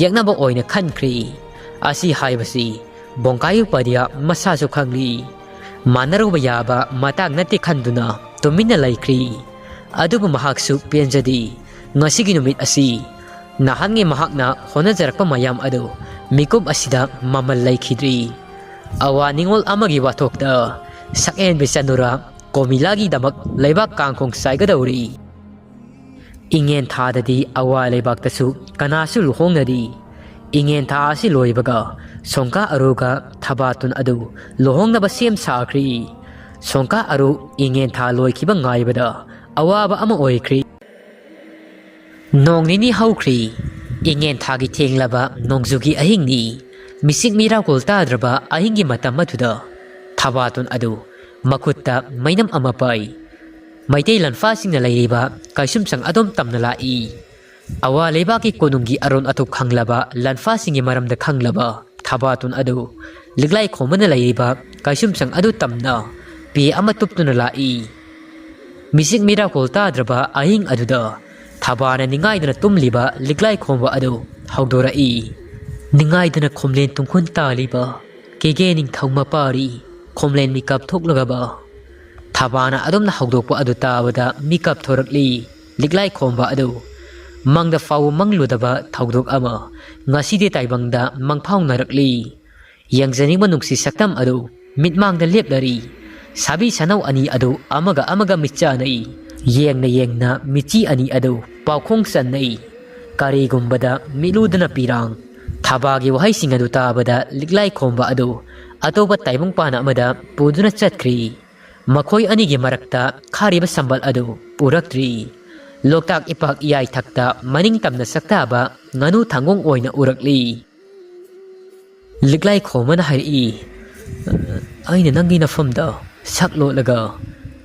ꯌꯦꯛꯅꯕ ꯑꯣꯏꯅ ꯈꯟꯈ꯭ꯔꯤ꯫ ꯑꯁꯤ ꯍꯥꯏꯕꯁꯤ ꯕꯣꯡꯀꯥꯌꯨ ꯄꯥꯗꯤꯌꯥ ꯃꯁꯥꯁꯨ ꯈꯪꯂꯤ꯫ ꯃꯥꯟꯅꯔꯨꯕ ꯌꯥꯕ ꯃꯇꯥꯡ ꯅꯠꯇꯦ ꯈꯟꯗꯨꯅ ꯇꯨꯃꯤꯟꯅ ꯂꯩꯈ꯭ꯔꯤ꯫ ꯑꯗꯨꯕꯨ ꯃꯍꯥꯛꯁꯨ ꯄꯦꯟꯖꯗꯦ꯫ ꯉꯁꯤꯒꯤ ꯅꯨꯃꯤꯠ ꯑꯁꯤ ꯅꯍꯥꯟꯒꯤ ꯃꯍꯥꯛꯅ ꯍꯣꯠꯅꯖꯔꯛꯄ ꯃꯌꯥꯝ ꯑꯗꯨ ꯃꯤꯀꯨꯞ ꯑꯁꯤꯗ ꯃꯃꯜ ꯂꯩꯈꯤꯗ꯭ꯔꯤ꯫ ꯑꯋꯥ ꯅꯤꯡꯉꯣꯜ ꯑꯃꯒꯤ ꯋꯥꯊꯣꯛꯇ ꯁꯛꯍꯦꯟꯕꯤ ꯆꯅꯨꯔꯥ ꯀꯣꯃꯤꯂꯥꯒꯤꯗꯃꯛ ꯂꯩꯕꯥꯛ ꯀꯥꯡꯈꯣꯡ ꯆꯥꯏꯒꯗꯧꯔꯤ꯫ ꯏꯉꯦꯟ ꯊꯥꯗꯗꯤ ꯑꯋꯥ ꯂꯩꯕꯥꯛꯇꯁꯨ ꯀꯅꯥꯁꯨ ꯂꯨꯍꯣꯡꯅꯗꯤ꯫ ꯏꯉꯦꯟ ꯊꯥ ꯑꯁꯤ ꯂꯣꯏꯕꯒ ꯁꯣꯡꯀꯥ ꯑꯔꯨꯒ ꯊꯕꯥꯇꯨꯟ ꯑꯗꯨ ꯂꯨꯍꯣꯡꯅꯕ ꯁꯦꯝ ꯁꯥꯈ꯭ꯔꯤ꯫ ꯁꯣꯡꯀꯥ ꯑꯔꯨ ꯏꯉꯦꯟ ꯊꯥ ꯂꯣꯏꯈꯤꯕ ꯉꯥꯏꯕꯗ ꯑꯋꯥꯕ ꯑꯃ ꯑꯣꯏꯈ꯭ꯔꯤ꯫ ꯅꯣꯡ ꯅꯤꯅꯤ ꯍꯧꯈ꯭ꯔꯤ꯫ ꯏꯉꯦꯟ ꯊꯥꯒꯤ ꯊꯦꯡꯂꯕ ꯅꯣꯡꯖꯨꯒꯤ ꯑꯍꯤꯡꯅꯤ꯫ ꯃꯤꯁꯤꯛ ꯃꯤꯔꯥꯀꯨꯜ ꯇꯥꯗ꯭ꯔꯕ ꯑꯍꯤꯡꯒꯤ ꯃꯇꯝ ꯑꯗꯨꯗ ꯊꯕꯥꯇꯣꯟ ꯑꯗꯨ ꯃꯈꯨꯠꯇ ꯃꯩꯅꯝ ꯑꯃ ꯄꯥꯏ꯫ ꯃꯩꯇꯩ ꯂꯥꯟꯐꯥꯁꯤꯡꯅ ꯂꯩꯔꯤꯕ ꯀꯩꯁꯨꯝꯁꯪ ꯑꯗꯨꯝ ꯇꯝꯅ ꯂꯥꯛꯏ꯫ ꯑꯋꯥ ꯂꯩꯕꯥꯛꯀꯤ ꯀꯣꯅꯨꯡꯒꯤ ꯑꯔꯣꯟ ꯑꯊꯨꯞ ꯈꯪꯂꯕ ꯂꯥꯟꯐꯥꯁꯤꯡꯒꯤ ꯃꯔꯝꯗ ꯈꯪꯂꯕ ꯊꯕꯥꯇꯣꯟ ꯑꯗꯨ ꯂꯤꯛꯂꯥꯏ ꯈꯣꯝꯕꯅ ꯂꯩꯔꯤꯕ ꯀꯩꯁꯨꯝꯁꯪ ꯑꯗꯨ ꯇꯝꯅ ꯄꯦ ꯑꯃ ꯇꯨꯞꯇꯨꯅ ꯂꯥꯛꯏ꯫ ꯃꯤꯁꯤꯛ ꯃꯤꯔꯥꯀꯣꯜ ꯇꯥꯗ꯭ꯔꯕ ꯑꯍꯤꯡ ꯑꯗꯨꯗ ꯊꯕꯥꯅ ꯅꯤꯡꯉꯥꯏꯗꯨꯅ ꯇꯨꯝꯂꯤꯕ ꯂꯤꯛꯂꯥꯏ ꯈꯣꯝꯕ ꯑꯗꯨ ꯍꯧꯗꯣꯔꯛꯏ꯫ ꯅꯤꯡꯉꯥꯏꯗꯨꯅ ꯈꯣꯝꯂꯦꯟ ꯇꯨꯡꯈꯨꯟ ꯇꯥꯜꯂꯤꯕ ꯀꯦꯒꯦ ꯅꯤꯡꯊꯧ ꯃꯄꯥꯔꯤ ꯈꯣꯝꯂꯦꯟ ꯃꯤꯀꯞ ꯊꯣꯛꯂꯒꯕ ꯊꯕꯥꯅ ꯑꯗꯨꯝꯅ ꯍꯧꯗꯣꯛꯄ ꯑꯗꯨ ꯇꯥꯕꯗ ꯃꯤꯀꯞ ꯊꯣꯔꯛꯂꯤ꯫ ꯂꯤꯛꯂꯥꯏ ꯈꯣꯝꯕ ꯑꯗꯨ ꯃꯪꯗ ꯐꯥꯎꯕ ꯃꯪꯂꯨꯗꯕ ꯊꯧꯗꯣꯛ ꯑꯃ ꯉꯁꯤꯗꯤ ꯇꯥꯏꯕꯪꯗ ꯃꯪꯐꯥꯎꯅꯔꯛꯂꯤ꯫ ꯌꯦꯡꯖꯅꯤꯡꯕ ꯅꯨꯡꯁꯤ ꯁꯛꯇꯝ ꯑꯗꯨ ꯃꯤꯠꯃꯥꯡꯗ ꯂꯦꯞꯂꯔꯤ꯫ ꯁꯥꯕꯤ ꯁꯅꯧ ꯑꯅꯤ ꯑꯗꯨ ꯑꯃꯒ ꯑꯃꯒ ꯃꯤꯠꯆꯥꯅꯩ꯫ ꯌꯦꯡꯅ ꯌꯦꯡꯅ ꯃꯤꯠꯆꯤ ꯑꯅꯤ ꯑꯗꯨ ꯄꯥꯎꯈꯣꯡ ꯆꯟꯅꯩ꯫ ꯀꯔꯤꯒꯨꯝꯕꯗ ꯃꯤꯠꯂꯨꯗꯅ ꯄꯤꯔꯥꯡ꯫ ꯊꯕꯥꯒꯤ ꯋꯥꯍꯩꯁꯤꯡ ꯑꯗꯨ ꯇꯥꯕꯗ ꯂꯤꯛꯂꯥꯏ ꯈꯣꯝꯕ ꯑꯗꯨ ꯑꯇꯣꯞꯄ ꯇꯥꯏꯕꯪꯄꯥꯟ ꯑꯃꯗ ꯄꯨꯗꯨꯅ ꯆꯠꯈ꯭ꯔꯤ꯫ ꯃꯈꯣꯏ ꯑꯅꯤꯒꯤ ꯃꯔꯛꯇ ꯈꯥꯔꯤꯕ ꯁꯝꯕꯜ ꯑꯗꯨ ꯎꯔꯛꯇ꯭ꯔꯤ꯫ ꯂꯣꯛꯇꯥꯛ ꯏꯄꯥꯛ ꯏꯌꯥꯏꯊꯛꯇ ꯃꯅꯤꯡ ꯇꯝꯅ ꯁꯛꯇꯥꯕ ꯉꯥꯅꯨ ꯊꯪꯒꯣꯡ ꯑꯣꯏꯅ ꯎꯔꯛꯂꯤ꯫ ꯂꯤꯛꯂꯥꯏ ꯈꯣꯝꯕꯅ ꯍꯥꯏꯔꯛꯏ, "ꯑꯩꯅ ꯅꯪꯒꯤ ꯅꯐꯝꯗ ꯁꯛ ꯂꯣꯠꯂꯒ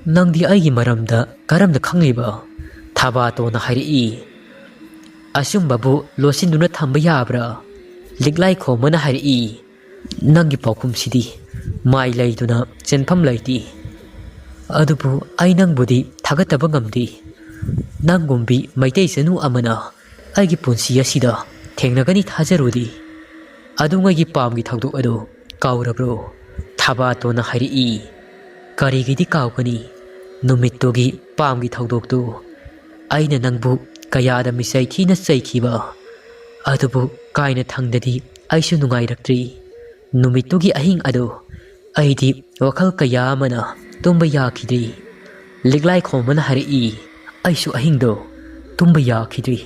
ꯅꯪꯗꯤ ꯑꯩꯒꯤ ꯃꯔꯝꯗ ꯀꯔꯝꯅ ꯈꯪꯂꯤꯕ?" ꯊꯕꯥꯇꯣꯟꯅ ꯍꯥꯏꯔꯛꯏ, "ꯑꯆꯨꯝꯕꯕꯨ ꯂꯣꯠꯁꯤꯟꯗꯨꯅ ꯊꯝꯕ ꯌꯥꯕ꯭ꯔꯥ?" ꯂꯤꯛꯂꯥꯏ ꯈꯣꯝꯕꯅ ꯍꯥꯏꯔꯛꯏ, "ꯅꯪꯒꯤ ꯄꯥꯎꯈꯨꯝꯁꯤꯗꯤ ꯃꯥꯏ ꯂꯩꯗꯨꯅ ꯆꯦꯟꯐꯝ ꯂꯩꯇꯦ꯫ ꯑꯗꯨꯕꯨ ꯑꯩ ꯅꯪꯕꯨꯗꯤ ꯊꯥꯒꯠꯇꯕ ꯉꯝꯗꯦ꯫ ꯅꯪꯒꯨꯝꯕꯤ ꯃꯩꯇꯩ ꯆꯅꯨ ꯑꯃꯅ ꯑꯩꯒꯤ ꯄꯨꯟꯁꯤ ꯑꯁꯤꯗ ꯊꯦꯡꯅꯒꯅꯤ ꯊꯥꯖꯔꯨꯗꯦ꯫ ꯑꯗꯨꯉꯩꯒꯤ ꯄꯥꯝꯒꯤ ꯊꯧꯗꯣꯛ ꯑꯗꯨ ꯀꯥꯎꯔꯕ꯭ꯔꯣ?" ꯊꯕꯥꯇꯣꯟꯅ ꯍꯥꯏꯔꯛꯏ, "ꯀꯔꯤꯒꯤꯗꯤ ꯀꯥꯎꯒꯅꯤ? ꯅꯨꯃꯤꯠꯇꯨꯒꯤ ꯄꯥꯝꯒꯤ ꯊꯧꯗꯣꯛꯇꯨ ꯑꯩꯅ ꯅꯪꯕꯨ ꯀꯌꯥꯗ ꯃꯤꯆꯩ ꯊꯤꯅ ꯆꯩꯈꯤꯕ꯫ ꯑꯗꯨꯕꯨ ꯀꯥꯏꯅ ꯊꯪꯗꯗꯤ ꯑꯩꯁꯨ ꯅꯨꯡꯉꯥꯏꯔꯛꯇ꯭ꯔꯤ꯫ ꯅꯨꯃꯤꯠꯇꯨꯒꯤ ꯑꯍꯤꯡ ꯑꯗꯨ ꯑꯩꯗꯤ ꯋꯥꯈꯜ ꯀꯌꯥ ꯑꯃꯅ ꯇꯨꯝꯕ ꯌꯥꯈꯤꯗ꯭ꯔꯤ꯫" ꯂꯤꯛꯂꯥꯏ ꯈꯣꯝꯕꯅ ꯍꯥꯏꯔꯛꯏ, "ꯑꯩꯁꯨ ꯑꯍꯤꯡꯗꯣ ꯇꯨꯝꯕ ꯌꯥꯈꯤꯗ꯭ꯔꯤ꯫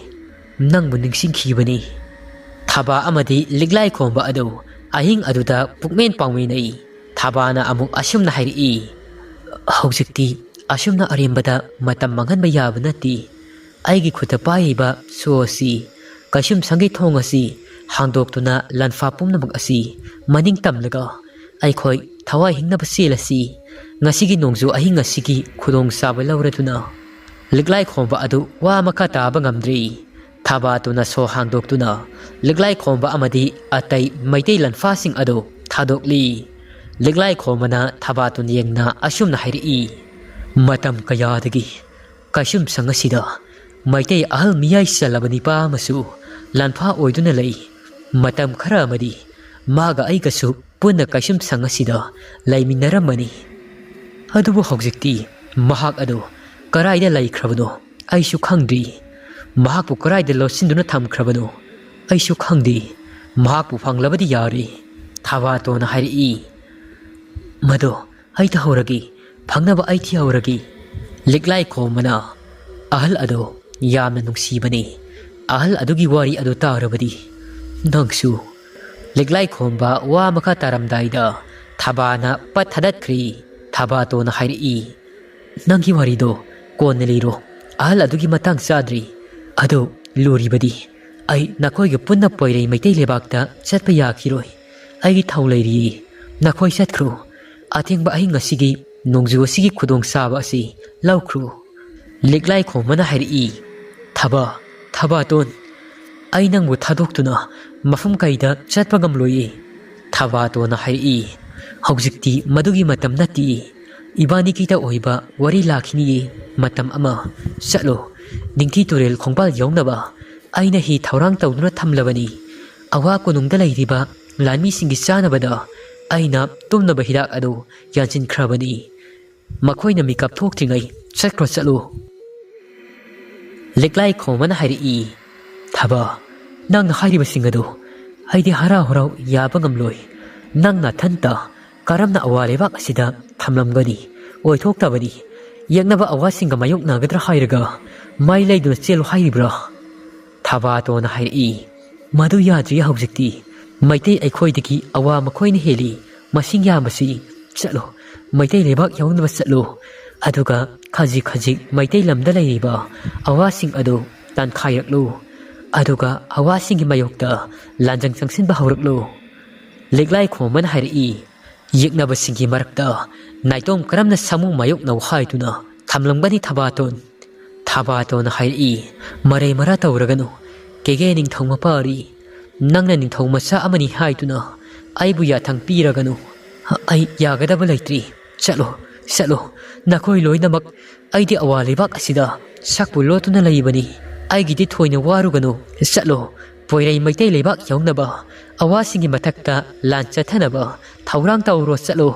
ꯅꯪꯕꯨ ꯅꯤꯡꯁꯤꯡꯈꯤꯕꯅꯤ꯫" ꯊꯕꯥ ꯑꯃꯗꯤ ꯂꯤꯛꯂꯥꯏ ꯈꯣꯝꯕ ꯑꯗꯨ ꯑꯍꯤꯡ ꯑꯗꯨꯗ ꯄꯨꯛꯃꯦꯟ ꯄꯥꯎꯃꯤꯟꯅꯩ꯫ ꯊꯕꯥꯅ ꯑꯃꯨꯛ ꯑꯁꯨꯝꯅ ꯍꯥꯏꯔꯛꯏ, "ꯍꯧꯖꯤꯛꯇꯤ ꯑꯁꯨꯝꯅ ꯑꯔꯦꯝꯕꯗ ꯃꯇꯝ ꯃꯥꯡꯍꯟꯕ ꯌꯥꯕ ꯅꯠꯇꯦ꯫ ꯑꯩꯒꯤ ꯈꯨꯠꯇ ꯄꯥꯏꯔꯤꯕ ꯁꯣ ꯑꯁꯤ, ꯀꯩꯁꯨꯝꯁꯪꯒꯤ ꯊꯣꯡ ꯑꯁꯤ ꯍꯥꯡꯗꯣꯛꯇꯨꯅ ꯂꯥꯟꯐꯥ ꯄꯨꯝꯅꯃꯛ ꯑꯁꯤ ꯃꯅꯤꯡ ꯇꯝꯂꯒ ꯑꯩꯈꯣꯏ ꯊꯋꯥꯏ ꯍꯤꯡꯅꯕ ꯆꯦꯜꯂꯁꯤ꯫ ꯉꯁꯤꯒꯤ ꯅꯣꯡꯖꯨ ꯑꯍꯤꯡ ꯑꯁꯤꯒꯤ ꯈꯨꯗꯣꯡꯆꯥꯕ ꯂꯧꯔꯗꯨꯅ꯫" ꯂꯤꯛꯂꯥꯏ ꯈꯣꯝꯕ ꯑꯗꯨ ꯋꯥ ꯃꯈꯥ ꯇꯥꯕ ꯉꯝꯗ꯭ꯔꯤ꯫ ꯊꯕꯥꯇꯣꯟꯅ ꯁꯣ ꯍꯥꯡꯗꯣꯛꯇꯨꯅ ꯂꯤꯛꯂꯥꯏ ꯈꯣꯝꯕ ꯑꯃꯗꯤ ꯑꯇꯩ ꯃꯩꯇꯩ ꯂꯥꯟꯐꯥꯁꯤꯡ ꯑꯗꯨ ꯊꯥꯗꯣꯛꯂꯤ꯫ ꯂꯤꯛꯂꯥꯏ ꯈꯣꯝꯕꯅ ꯊꯕꯥꯇꯣꯟ ꯌꯦꯡꯅ ꯑꯁꯨꯝꯅ ꯍꯥꯏꯔꯛꯏ, "ꯃꯇꯝ ꯀꯌꯥꯗꯒꯤ ꯀꯩꯁꯨꯝꯁꯪ ꯑꯁꯤꯗ ꯃꯩꯇꯩ ꯑꯍꯜ ꯃꯤꯌꯥꯏ ꯆꯜꯂꯕ ꯅꯤꯄꯥ ꯑꯃꯁꯨ ꯂꯥꯟꯐꯥ ꯑꯣꯏꯗꯨꯅ ꯂꯩ꯫ ꯃꯇꯝ ꯈꯔ ꯑꯃꯗꯤ ꯃꯥꯒ ꯑꯩꯒꯁꯨ ꯄꯨꯟꯅ ꯀꯩꯁꯨꯝꯁꯪ ꯑꯁꯤꯗ ꯂꯩꯃꯤꯟꯅꯔꯝꯕꯅꯤ꯫ ꯑꯗꯨꯕꯨ ꯍꯧꯖꯤꯛꯇꯤ ꯃꯍꯥꯛ ꯑꯗꯨ ꯀꯔꯥꯏꯗ ꯂꯩꯈ꯭ꯔꯕꯅꯣ ꯑꯩꯁꯨ ꯈꯪꯗ꯭ꯔꯤ꯫ ꯃꯍꯥꯛꯄꯨ ꯀꯔꯥꯏꯗ ꯂꯣꯠꯁꯤꯟꯗꯨꯅ ꯊꯝꯈ꯭ꯔꯕꯅꯣ ꯑꯩꯁꯨ ꯈꯪꯗꯦ꯫ ꯃꯍꯥꯛꯄꯨ ꯐꯪꯂꯕꯗꯤ ꯌꯥꯔꯦ꯫" ꯊꯕꯥꯇꯣꯟꯅ ꯍꯥꯏꯔꯛꯏ, "ꯃꯗꯣ ꯑꯩ ꯊꯥꯍꯧꯔꯒꯦ, ꯐꯪꯅꯕ ꯑꯩ ꯊꯤꯍꯧꯔꯒꯦ꯫ ꯂꯤꯛꯂꯥꯏ ꯈꯣꯝꯕꯅ ꯑꯍꯜ ꯑꯗꯨ ꯌꯥꯝꯅ ꯅꯨꯡꯁꯤꯕꯅꯤ꯫ ꯑꯍꯜ ꯑꯗꯨꯒꯤ ꯋꯥꯔꯤ ꯑꯗꯨ ꯇꯥꯔꯕꯗꯤ ꯅꯪꯁꯨ꯫ ꯂꯤꯛꯂꯥꯏ ꯈꯣꯝꯕ ꯋꯥ ꯃꯈꯥ ꯇꯥꯔꯝꯗꯥꯏꯗ ꯊꯕꯥꯅ ꯄꯠ ꯊꯥꯗꯠꯈ꯭ꯔꯤ꯫ ꯊꯕꯥꯇꯣꯟꯅ ꯍꯥꯏꯔꯛꯏ, "ꯅꯪꯒꯤ ꯋꯥꯔꯤꯗꯣ ꯀꯣꯟꯅ ꯂꯤꯔꯣ꯫ ꯑꯍꯜ ꯑꯗꯨꯒꯤ ꯃꯇꯥꯡ ꯆꯥꯗ꯭ꯔꯤ꯫ ꯑꯗꯨ ꯂꯨꯔꯤꯕꯗꯤ ꯑꯩ ꯅꯈꯣꯏꯒ ꯄꯨꯟꯅ ꯄꯣꯏꯔꯩ ꯃꯩꯇꯩ ꯂꯩꯕꯥꯛꯇ ꯆꯠꯄ ꯌꯥꯈꯤꯔꯣꯏ꯫ ꯑꯩꯒꯤ ꯊꯧ ꯂꯩꯔꯤꯌꯦ꯫ ꯅꯈꯣꯏ ꯆꯠꯈ꯭ꯔꯣ꯫ ꯑꯊꯦꯡꯕ ꯑꯍꯤꯡ ꯑꯁꯤꯒꯤ ꯅꯣꯡꯖꯨ ꯑꯁꯤꯒꯤ ꯈꯨꯗꯣꯡꯆꯥꯕ ꯑꯁꯤ ꯂꯧꯈ꯭ꯔꯣ꯫" ꯂꯤꯛꯂꯥꯏ ꯈꯣꯝꯕꯅ ꯍꯥꯏꯔꯛꯏ, "ꯊꯕꯥ, ꯊꯕꯥꯇꯣꯟ, ꯑꯩ ꯅꯪꯕꯨ ꯊꯥꯗꯣꯛꯇꯨꯅ ꯃꯐꯝ ꯀꯩꯗ ꯆꯠꯄ ꯉꯝꯂꯣꯏꯌꯦ꯫" ꯊꯕꯥꯇꯣꯟꯅ ꯍꯥꯏꯔꯛꯏ, "ꯍꯧꯖꯤꯛꯇꯤ ꯃꯗꯨꯒꯤ ꯃꯇꯝ ꯅꯠꯇꯦ꯫ ꯏꯕꯥꯅꯤꯒꯤꯗ ꯑꯣꯏꯕ ꯋꯥꯔꯤ ꯂꯥꯛꯈꯤꯅꯤꯌꯦ ꯃꯇꯝ ꯑꯃ꯫ ꯆꯠꯂꯣ, ꯅꯤꯡꯊꯤ ꯇꯨꯔꯦꯜ ꯈꯣꯡꯕꯥꯜ ꯌꯧꯅꯕ ꯑꯩꯅ ꯍꯤ ꯊꯧꯔꯥꯡ ꯇꯧꯗꯨꯅ ꯊꯝꯂꯕꯅꯤ꯫ ꯑꯋꯥ ꯀꯣꯅꯨꯡꯗ ꯂꯩꯔꯤꯕ ꯂꯥꯟꯃꯤꯁꯤꯡꯒꯤ ꯆꯥꯅꯕꯗ ꯑꯩꯅ ꯇꯨꯝꯅꯕ ꯍꯤꯗꯥꯛ ꯑꯗꯨ ꯌꯥꯟꯁꯤꯟꯈ꯭ꯔꯕꯅꯤ꯫ ꯃꯈꯣꯏꯅ ꯃꯤꯀꯞ ꯊꯣꯛꯇ꯭ꯔꯤꯉꯩ ꯆꯠꯈ꯭ꯔꯣ, ꯆꯠꯂꯨ꯫" ꯂꯤꯛꯂꯥꯏ ꯈꯣꯝꯕꯅ ꯍꯥꯏꯔꯛꯏ, "ꯊꯕꯥ, ꯅꯪꯅ ꯍꯥꯏꯔꯤꯕꯁꯤꯡ ꯑꯗꯨ ꯑꯩꯗꯤ ꯍꯔꯥꯎ ꯍꯔꯥꯎ ꯌꯥꯕ ꯉꯝꯂꯣꯏ꯫ ꯅꯪ ꯅꯊꯟꯇ ꯀꯔꯝꯅ ꯑꯋꯥ ꯂꯩꯕꯥꯛ ꯑꯁꯤꯗ ꯊꯝꯂꯝꯒꯅꯤ? ꯑꯣꯏꯊꯣꯛꯇꯕꯅꯤ꯫ ꯌꯦꯛꯅꯕ ꯑꯋꯥꯁꯤꯡꯒ ꯃꯥꯌꯣꯛꯅꯒꯗ꯭ꯔꯥ ꯍꯥꯏꯔꯒ ꯃꯩ ꯂꯩꯗꯨꯅ ꯆꯦꯜꯂꯨ ꯍꯥꯏꯔꯤꯕ꯭ꯔꯥ?" ꯊꯕꯥꯇꯣꯟꯅ ꯍꯥꯏꯔꯛꯏ, "ꯃꯗꯨ ꯌꯥꯗ꯭ꯔꯤ ꯍꯧꯖꯤꯛꯇꯤ꯫ ꯃꯩꯇꯩ ꯑꯩꯈꯣꯏꯗꯒꯤ ꯑꯋꯥ ꯃꯈꯣꯏꯅ ꯍꯦꯜꯂꯤ ꯃꯁꯤꯡ ꯌꯥꯝꯕꯁꯤ꯫ ꯆꯠꯂꯣ, ꯃꯩꯇꯩ ꯂꯩꯕꯥꯛ ꯌꯧꯅꯕ ꯆꯠꯂꯨ꯫ ꯑꯗꯨꯒ ꯈꯖꯤꯛ ꯈꯖꯤꯛ ꯃꯩꯇꯩ ꯂꯝꯗ ꯂꯩꯔꯤꯕ ꯑꯋꯥꯁꯤꯡ ꯑꯗꯨ ꯇꯥꯟꯈꯥꯏꯔꯛꯂꯨ꯫ ꯑꯗꯨꯒ ꯑꯋꯥꯁꯤꯡꯒꯤ ꯃꯥꯌꯣꯛꯇ ꯂꯥꯟꯖꯪ ꯆꯪꯁꯤꯟꯕ ꯍꯧꯔꯛꯂꯨ꯫" ꯂꯤꯛꯂꯥꯏ ꯈꯣꯝꯕꯅ ꯍꯥꯏꯔꯛꯏ, "ꯌꯦꯛꯅꯕꯁꯤꯡꯒꯤ ꯃꯔꯛꯇ ꯅꯥꯏꯇꯣꯝ ꯀꯔꯝꯅ ꯁꯥꯃꯨ ꯃꯥꯌꯣꯛꯅꯧ ꯍꯥꯏꯗꯨꯅ ꯊꯝꯂꯝꯒꯅꯤ, ꯊꯕꯥꯇꯣꯟ?" ꯊꯕꯥꯇꯣꯟꯅ ꯍꯥꯏꯔꯛꯏ, "ꯃꯔꯩ ꯃꯔꯥ ꯇꯧꯔꯒꯅꯨ꯫ ꯀꯦꯒꯦ ꯅꯤꯡꯊꯧ ꯃꯄꯥꯔꯤ, ꯅꯪꯅ ꯅꯤꯡꯊꯧ ꯃꯆꯥ ꯑꯃꯅꯤ ꯍꯥꯏꯗꯨꯅ ꯑꯩꯕꯨ ꯌꯥꯊꯪ ꯄꯤꯔꯒꯅꯨ꯫ ꯑꯩ ꯌꯥꯒꯗꯕ ꯂꯩꯇ꯭ꯔꯤ꯫ ꯆꯠꯂꯣ, ꯆꯠꯂꯣ, ꯅꯈꯣꯏ ꯂꯣꯏꯅꯃꯛ꯫ ꯑꯩꯗꯤ ꯑꯋꯥ ꯂꯩꯕꯥꯛ ꯑꯁꯤꯗ ꯁꯛꯄꯨ ꯂꯣꯠꯇꯨꯅ ꯂꯩꯕꯅꯤ꯫ ꯑꯩꯒꯤꯗꯤ ꯊꯣꯏꯅ ꯋꯥꯔꯨꯒꯅꯨ꯫ ꯆꯠꯂꯣ, ꯄꯣꯏꯔꯩ ꯃꯩꯇꯩ ꯂꯩꯕꯥꯛ ꯌꯧꯅꯕ, ꯑꯋꯥꯁꯤꯡꯒꯤ ꯃꯊꯛꯇ ꯂꯥꯟ ꯆꯠꯊꯅꯕ ꯊꯧꯔꯥꯡ ꯇꯧꯔꯣ, ꯆꯠꯂꯣ꯫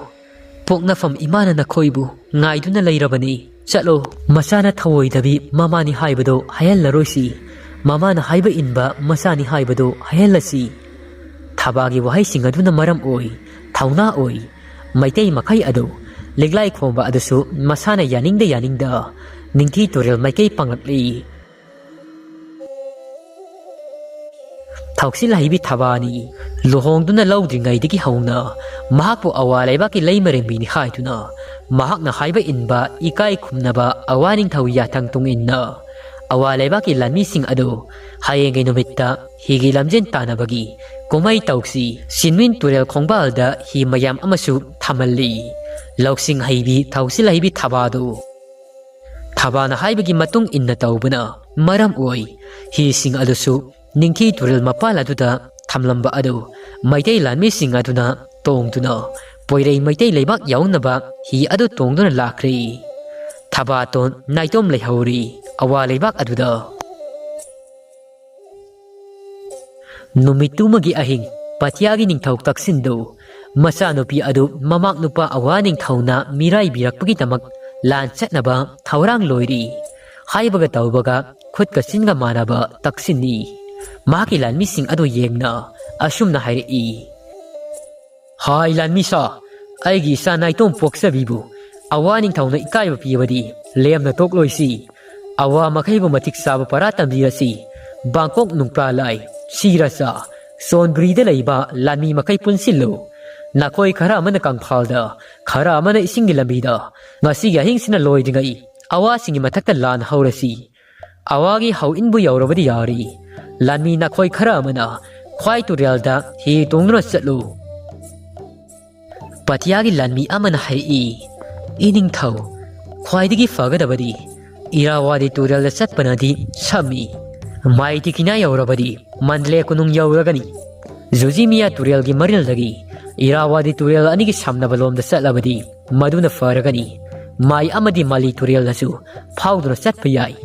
ꯄꯣꯛꯅꯐꯝ ꯏꯃꯥꯅ ꯅꯈꯣꯏꯕꯨ ꯉꯥꯏꯗꯨꯅ ꯂꯩꯔꯕꯅꯤ꯫ ꯆꯠꯂꯣ꯫" ꯃꯆꯥꯅ ꯊꯧꯑꯣꯏꯗꯕꯤ ꯃꯃꯥꯅꯤ ꯍꯥꯏꯕꯗꯨ ꯍꯥꯏꯍꯜꯂꯔꯣꯏꯁꯤ꯫ ꯃꯃꯥꯅ ꯍꯥꯏꯕ ꯏꯟꯕ ꯃꯆꯥꯅꯤ ꯍꯥꯏꯕꯗꯨ ꯍꯥꯏꯍꯜꯂꯁꯤ꯫ ꯊꯕꯥꯒꯤ ꯋꯥꯍꯩꯁꯤꯡ ꯑꯗꯨꯅ ꯃꯔꯝ ꯑꯣꯏ, ꯊꯧꯅꯥ ꯑꯣꯏ, ꯃꯩꯇꯩ ꯃꯈꯩ ꯑꯗꯨ ꯂꯤꯛꯂꯥꯏ ꯈꯣꯝꯕ ꯑꯗꯨꯁꯨ ꯃꯁꯥꯅ ꯌꯥꯅꯤꯡꯗ ꯌꯥꯅꯤꯡꯗ ꯅꯤꯡꯊꯤ ꯇꯨꯔꯦꯜ ꯃꯥꯏꯀꯩ ꯄꯥꯡꯂꯛꯂꯤ꯫ ꯊꯧꯁꯤꯜ ꯍꯩꯕꯤ ꯊꯕꯥꯅꯤ ꯂꯨꯍꯣꯡꯗꯨꯅ ꯂꯧꯗ꯭ꯔꯤꯉꯩꯗꯒꯤ ꯍꯧꯅ ꯃꯍꯥꯛꯄꯨ ꯑꯋꯥ ꯂꯩꯕꯥꯛꯀꯤ ꯂꯩꯃꯔꯦꯝꯕꯤꯅꯤ ꯍꯥꯏꯗꯨꯅ ꯃꯍꯥꯛꯅ ꯍꯥꯏꯕ ꯏꯟꯕ ꯏꯀꯥꯏ ꯈꯨꯝꯅꯕ ꯑꯋꯥ ꯅꯤꯡꯊꯧ ꯌꯥꯊꯪ ꯇꯨꯡꯏꯟꯅ ꯑꯋꯥ ꯂꯩꯕꯥꯛꯀꯤ ꯂꯥꯟꯃꯤꯁꯤꯡ ꯑꯗꯨ ꯍꯌꯦꯡꯒꯤ ꯅꯨꯃꯤꯠꯇ ꯍꯤꯒꯤ ꯂꯝꯖꯦꯟ ꯇꯥꯟꯅꯕꯒꯤ ꯀꯨꯝꯍꯩ ꯇꯧꯁꯤ, ꯆꯤꯟꯃꯤꯟ ꯇꯨꯔꯦꯜ ꯈꯣꯡꯕꯥꯜꯗ ꯍꯤ ꯃꯌꯥꯝ ꯑꯃꯁꯨ ꯊꯝꯍꯜꯂꯤ꯫ ꯂꯧꯁꯤꯡ ꯍꯩꯕꯤ ꯊꯧꯁꯤꯜ ꯍꯩꯕꯤ ꯊꯕꯥꯗꯨ ꯊꯕꯥꯅ ꯍꯥꯏꯕꯒꯤ ꯃꯇꯨꯡ ꯏꯟꯅ ꯇꯧꯕꯅ ꯃꯔꯝ ꯑꯣꯏ ꯍꯤꯁꯤꯡ ꯑꯗꯨꯁꯨ ꯅꯤꯡꯊꯤ ꯇꯨꯔꯦꯜ ꯃꯄꯥꯜ ꯑꯗꯨꯗ ꯊꯝꯂꯝꯕ ꯑꯗꯨ ꯃꯩꯇꯩ ꯂꯥꯟꯃꯤꯁꯤꯡ ꯑꯗꯨꯅ ꯇꯣꯡꯗꯨꯅ ꯄꯣꯏꯔꯩ ꯃꯩꯇꯩ ꯂꯩꯕꯥꯛ ꯌꯧꯅꯕ ꯍꯤ ꯑꯗꯨ ꯇꯣꯡꯗꯨꯅ ꯂꯥꯛꯈ꯭ꯔꯦ꯫ ꯊꯕꯥꯇꯣꯟ ꯅꯥꯏꯇꯣꯝ ꯂꯩꯍꯧꯔꯤ ꯑꯋꯥ ꯂꯩꯕꯥꯛ ꯑꯗꯨꯗ꯫ ꯅꯨꯃꯤꯠꯇꯨꯃꯒꯤ ꯑꯍꯤꯡ ꯄꯇꯤꯌꯥꯒꯤ ꯅꯤꯡꯊꯧ ꯀꯛꯁꯤꯟꯗꯨ ꯃꯆꯥꯅꯨꯄꯤ ꯑꯗꯨ ꯃꯃꯥꯛ ꯅꯨꯄꯥ ꯑꯋꯥ ꯅꯤꯡꯊꯧꯅ ꯃꯤꯔꯥꯏꯕꯤꯔꯛꯄꯒꯤꯗꯃꯛ ꯂꯥꯟ ꯆꯠꯅꯕ ꯊꯧꯔꯥꯡ ꯂꯣꯏꯔꯤ ꯍꯥꯏꯕꯒ ꯇꯧꯕꯒ ꯈꯨꯠꯀ ꯆꯤꯟꯒ ꯃꯥꯟꯅꯕ ꯀꯛꯁꯤꯟꯅꯤ꯫ ꯃꯍꯥꯛꯀꯤ ꯂꯥꯟꯃꯤꯁꯤꯡ ꯑꯗꯨ ꯌꯦꯡꯅ ꯑꯁꯨꯝꯅ ꯍꯥꯏꯔꯛꯏ꯫ ꯍꯥꯏ ꯂꯥꯟꯃꯤꯁꯥ, ꯑꯩꯒꯤ ꯏꯆꯥ ꯅꯥꯏꯇꯣꯝ ꯄꯣꯛꯆꯕꯤꯕꯨ ꯑꯋꯥ ꯅꯤꯡꯊꯧꯅ ꯏꯀꯥꯏꯕ ꯄꯤꯕꯗꯤ ꯂꯦꯝꯅ ꯇꯣꯛꯂꯣꯏꯁꯤ꯫ ꯑꯋꯥ ꯃꯈꯩꯕꯨ ꯃꯇꯤꯛ ꯆꯥꯕ ꯄꯔꯥ ꯇꯝꯕꯤꯔꯁꯤ꯫ ꯕꯥꯡꯀꯣꯛ ꯅꯨꯡꯄ꯭ꯔꯥꯂꯥꯏ, ꯁꯤꯔꯆꯥ, ꯁꯣꯟꯕ꯭ꯔꯤꯗ ꯂꯩꯕ ꯂꯥꯟꯃꯤ ꯃꯈꯩ ꯄꯨꯟꯁꯤꯜꯂꯨ꯫ ꯅꯈꯣꯏ ꯈꯔ ꯑꯃꯅ ꯀꯪꯐꯥꯜꯗ, ꯈꯔ ꯑꯃꯅ ꯏꯁꯤꯡꯒꯤ ꯂꯝꯕꯤꯗ꯫ ꯉꯁꯤꯒꯤ ꯑꯍꯤꯡꯁꯤꯅ ꯂꯣꯏꯗ꯭ꯔꯤꯉꯩ ꯑꯋꯥꯁꯤꯡꯒꯤ ꯃꯊꯛꯇ ꯂꯥꯟ ꯍꯧꯔꯁꯤ꯫ ꯑꯋꯥꯒꯤ ꯍꯧꯏꯟꯕꯨ ꯌꯧꯔꯕꯗꯤ ꯌꯥꯔꯤ꯫ ꯂꯥꯟꯃꯤ ꯅꯈꯣꯏ ꯈꯔ ꯑꯃꯅ ꯈ꯭ꯋꯥꯏ ꯇꯨꯔꯦꯜꯗ ꯍꯤ ꯇꯣꯡꯗꯨꯅ ꯆꯠꯂꯨ꯫ ꯄꯇꯤꯌꯥꯒꯤ ꯂꯥꯟꯃꯤ ꯑꯃꯅ ꯍꯥꯏꯔꯛꯏ, "ꯏꯅꯤꯡꯊꯧ, ꯈ꯭ꯋꯥꯏꯗꯒꯤ ꯐꯒꯗꯕꯗꯤ ꯏꯔꯥꯋꯥꯗꯤ ꯇꯨꯔꯦꯜꯗ ꯆꯠꯄꯅꯗꯤ ꯁꯝꯃꯤ꯫ ꯃꯥꯏ ꯇꯤꯈꯤꯅꯥ ꯌꯧꯔꯕꯗꯤ ꯃꯟꯗꯂꯦ ꯀꯣꯅꯨꯡ ꯌꯧꯔꯒꯅꯤ꯫ ꯖꯨꯖꯤꯃꯤꯌꯥ ꯇꯨꯔꯦꯜꯒꯤ ꯃꯔꯤꯜꯗꯒꯤ ꯏꯔꯥꯋꯥꯗꯤ ꯇꯨꯔꯦꯜ ꯑꯅꯤꯒꯤ ꯁꯝꯅꯕ ꯂꯣꯝꯗ ꯆꯠꯂꯕꯗꯤ ꯃꯗꯨꯅ ꯐꯔꯒꯅꯤ꯫ ꯃꯥꯏ ꯑꯃꯗꯤ ꯃꯥꯂꯤ ꯇꯨꯔꯦꯜꯗꯁꯨ ꯐꯥꯎꯗꯨꯅ ꯆꯠꯄ ꯌꯥꯏ꯫"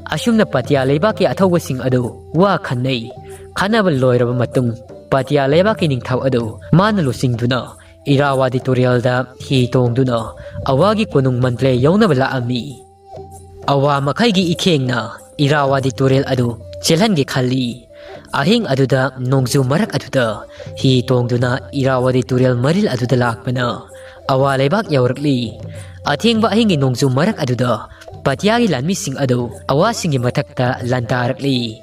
ꯑꯁꯨꯝꯅ ꯄꯇꯤꯌꯥ ꯂꯩꯕꯥꯛꯀꯤ ꯑꯊꯧꯕꯁꯤꯡ ꯑꯗꯨ ꯋꯥ ꯈꯟꯅꯩ꯫ ꯈꯟꯅꯕ ꯂꯣꯏꯔꯕ ꯃꯇꯨꯡ ꯄꯇꯤꯌꯥ ꯂꯩꯕꯥꯛꯀꯤ ꯅꯤꯡꯊꯧ ꯑꯗꯨ ꯃꯥꯅ ꯂꯨꯆꯤꯡꯗꯨꯅ ꯏꯔꯥꯋꯥꯗꯤ ꯇꯨꯔꯦꯜꯗ ꯍꯤ ꯇꯣꯡꯗꯨꯅ ꯑꯋꯥꯒꯤ ꯀꯣꯅꯨꯡ ꯃꯟꯗꯂꯦ ꯌꯧꯅꯕ ꯂꯥꯛꯑꯝꯃꯤ꯫ ꯑꯋꯥ ꯃꯈꯩꯒꯤ ꯏꯈꯦꯡꯅ ꯏꯔꯥꯋꯥꯗꯤ ꯇꯨꯔꯦꯜ ꯑꯗꯨ ꯆꯦꯜꯍꯟꯒꯦ ꯈꯜꯂꯤ꯫ ꯑꯍꯤꯡ ꯑꯗꯨꯗ ꯅꯣꯡꯖꯨ ꯃꯔꯛ ꯑꯗꯨꯗ ꯍꯤ ꯇꯣꯡꯗꯨꯅ ꯏꯔꯥꯋꯥꯗꯤ ꯇꯨꯔꯦꯜ ꯃꯔꯤꯜ ꯑꯗꯨꯗ ꯂꯥꯛꯄꯅ ꯑꯋꯥ ꯂꯩꯕꯥꯛ ꯌꯧꯔꯛꯂꯤ꯫ ꯑꯊꯦꯡꯕ ꯑꯍꯤꯡꯒꯤ ꯅꯣꯡꯖꯨ ꯃꯔꯛ ꯑꯗꯨꯗ ꯄꯇꯤꯌꯥꯒꯤ ꯂꯥꯟꯃꯤꯁꯤꯡ ꯑꯗꯨ ꯑꯋꯥꯁꯤꯡꯒꯤ ꯃꯊꯛꯇ ꯂꯥꯟꯗꯥꯔꯛꯂꯤ꯫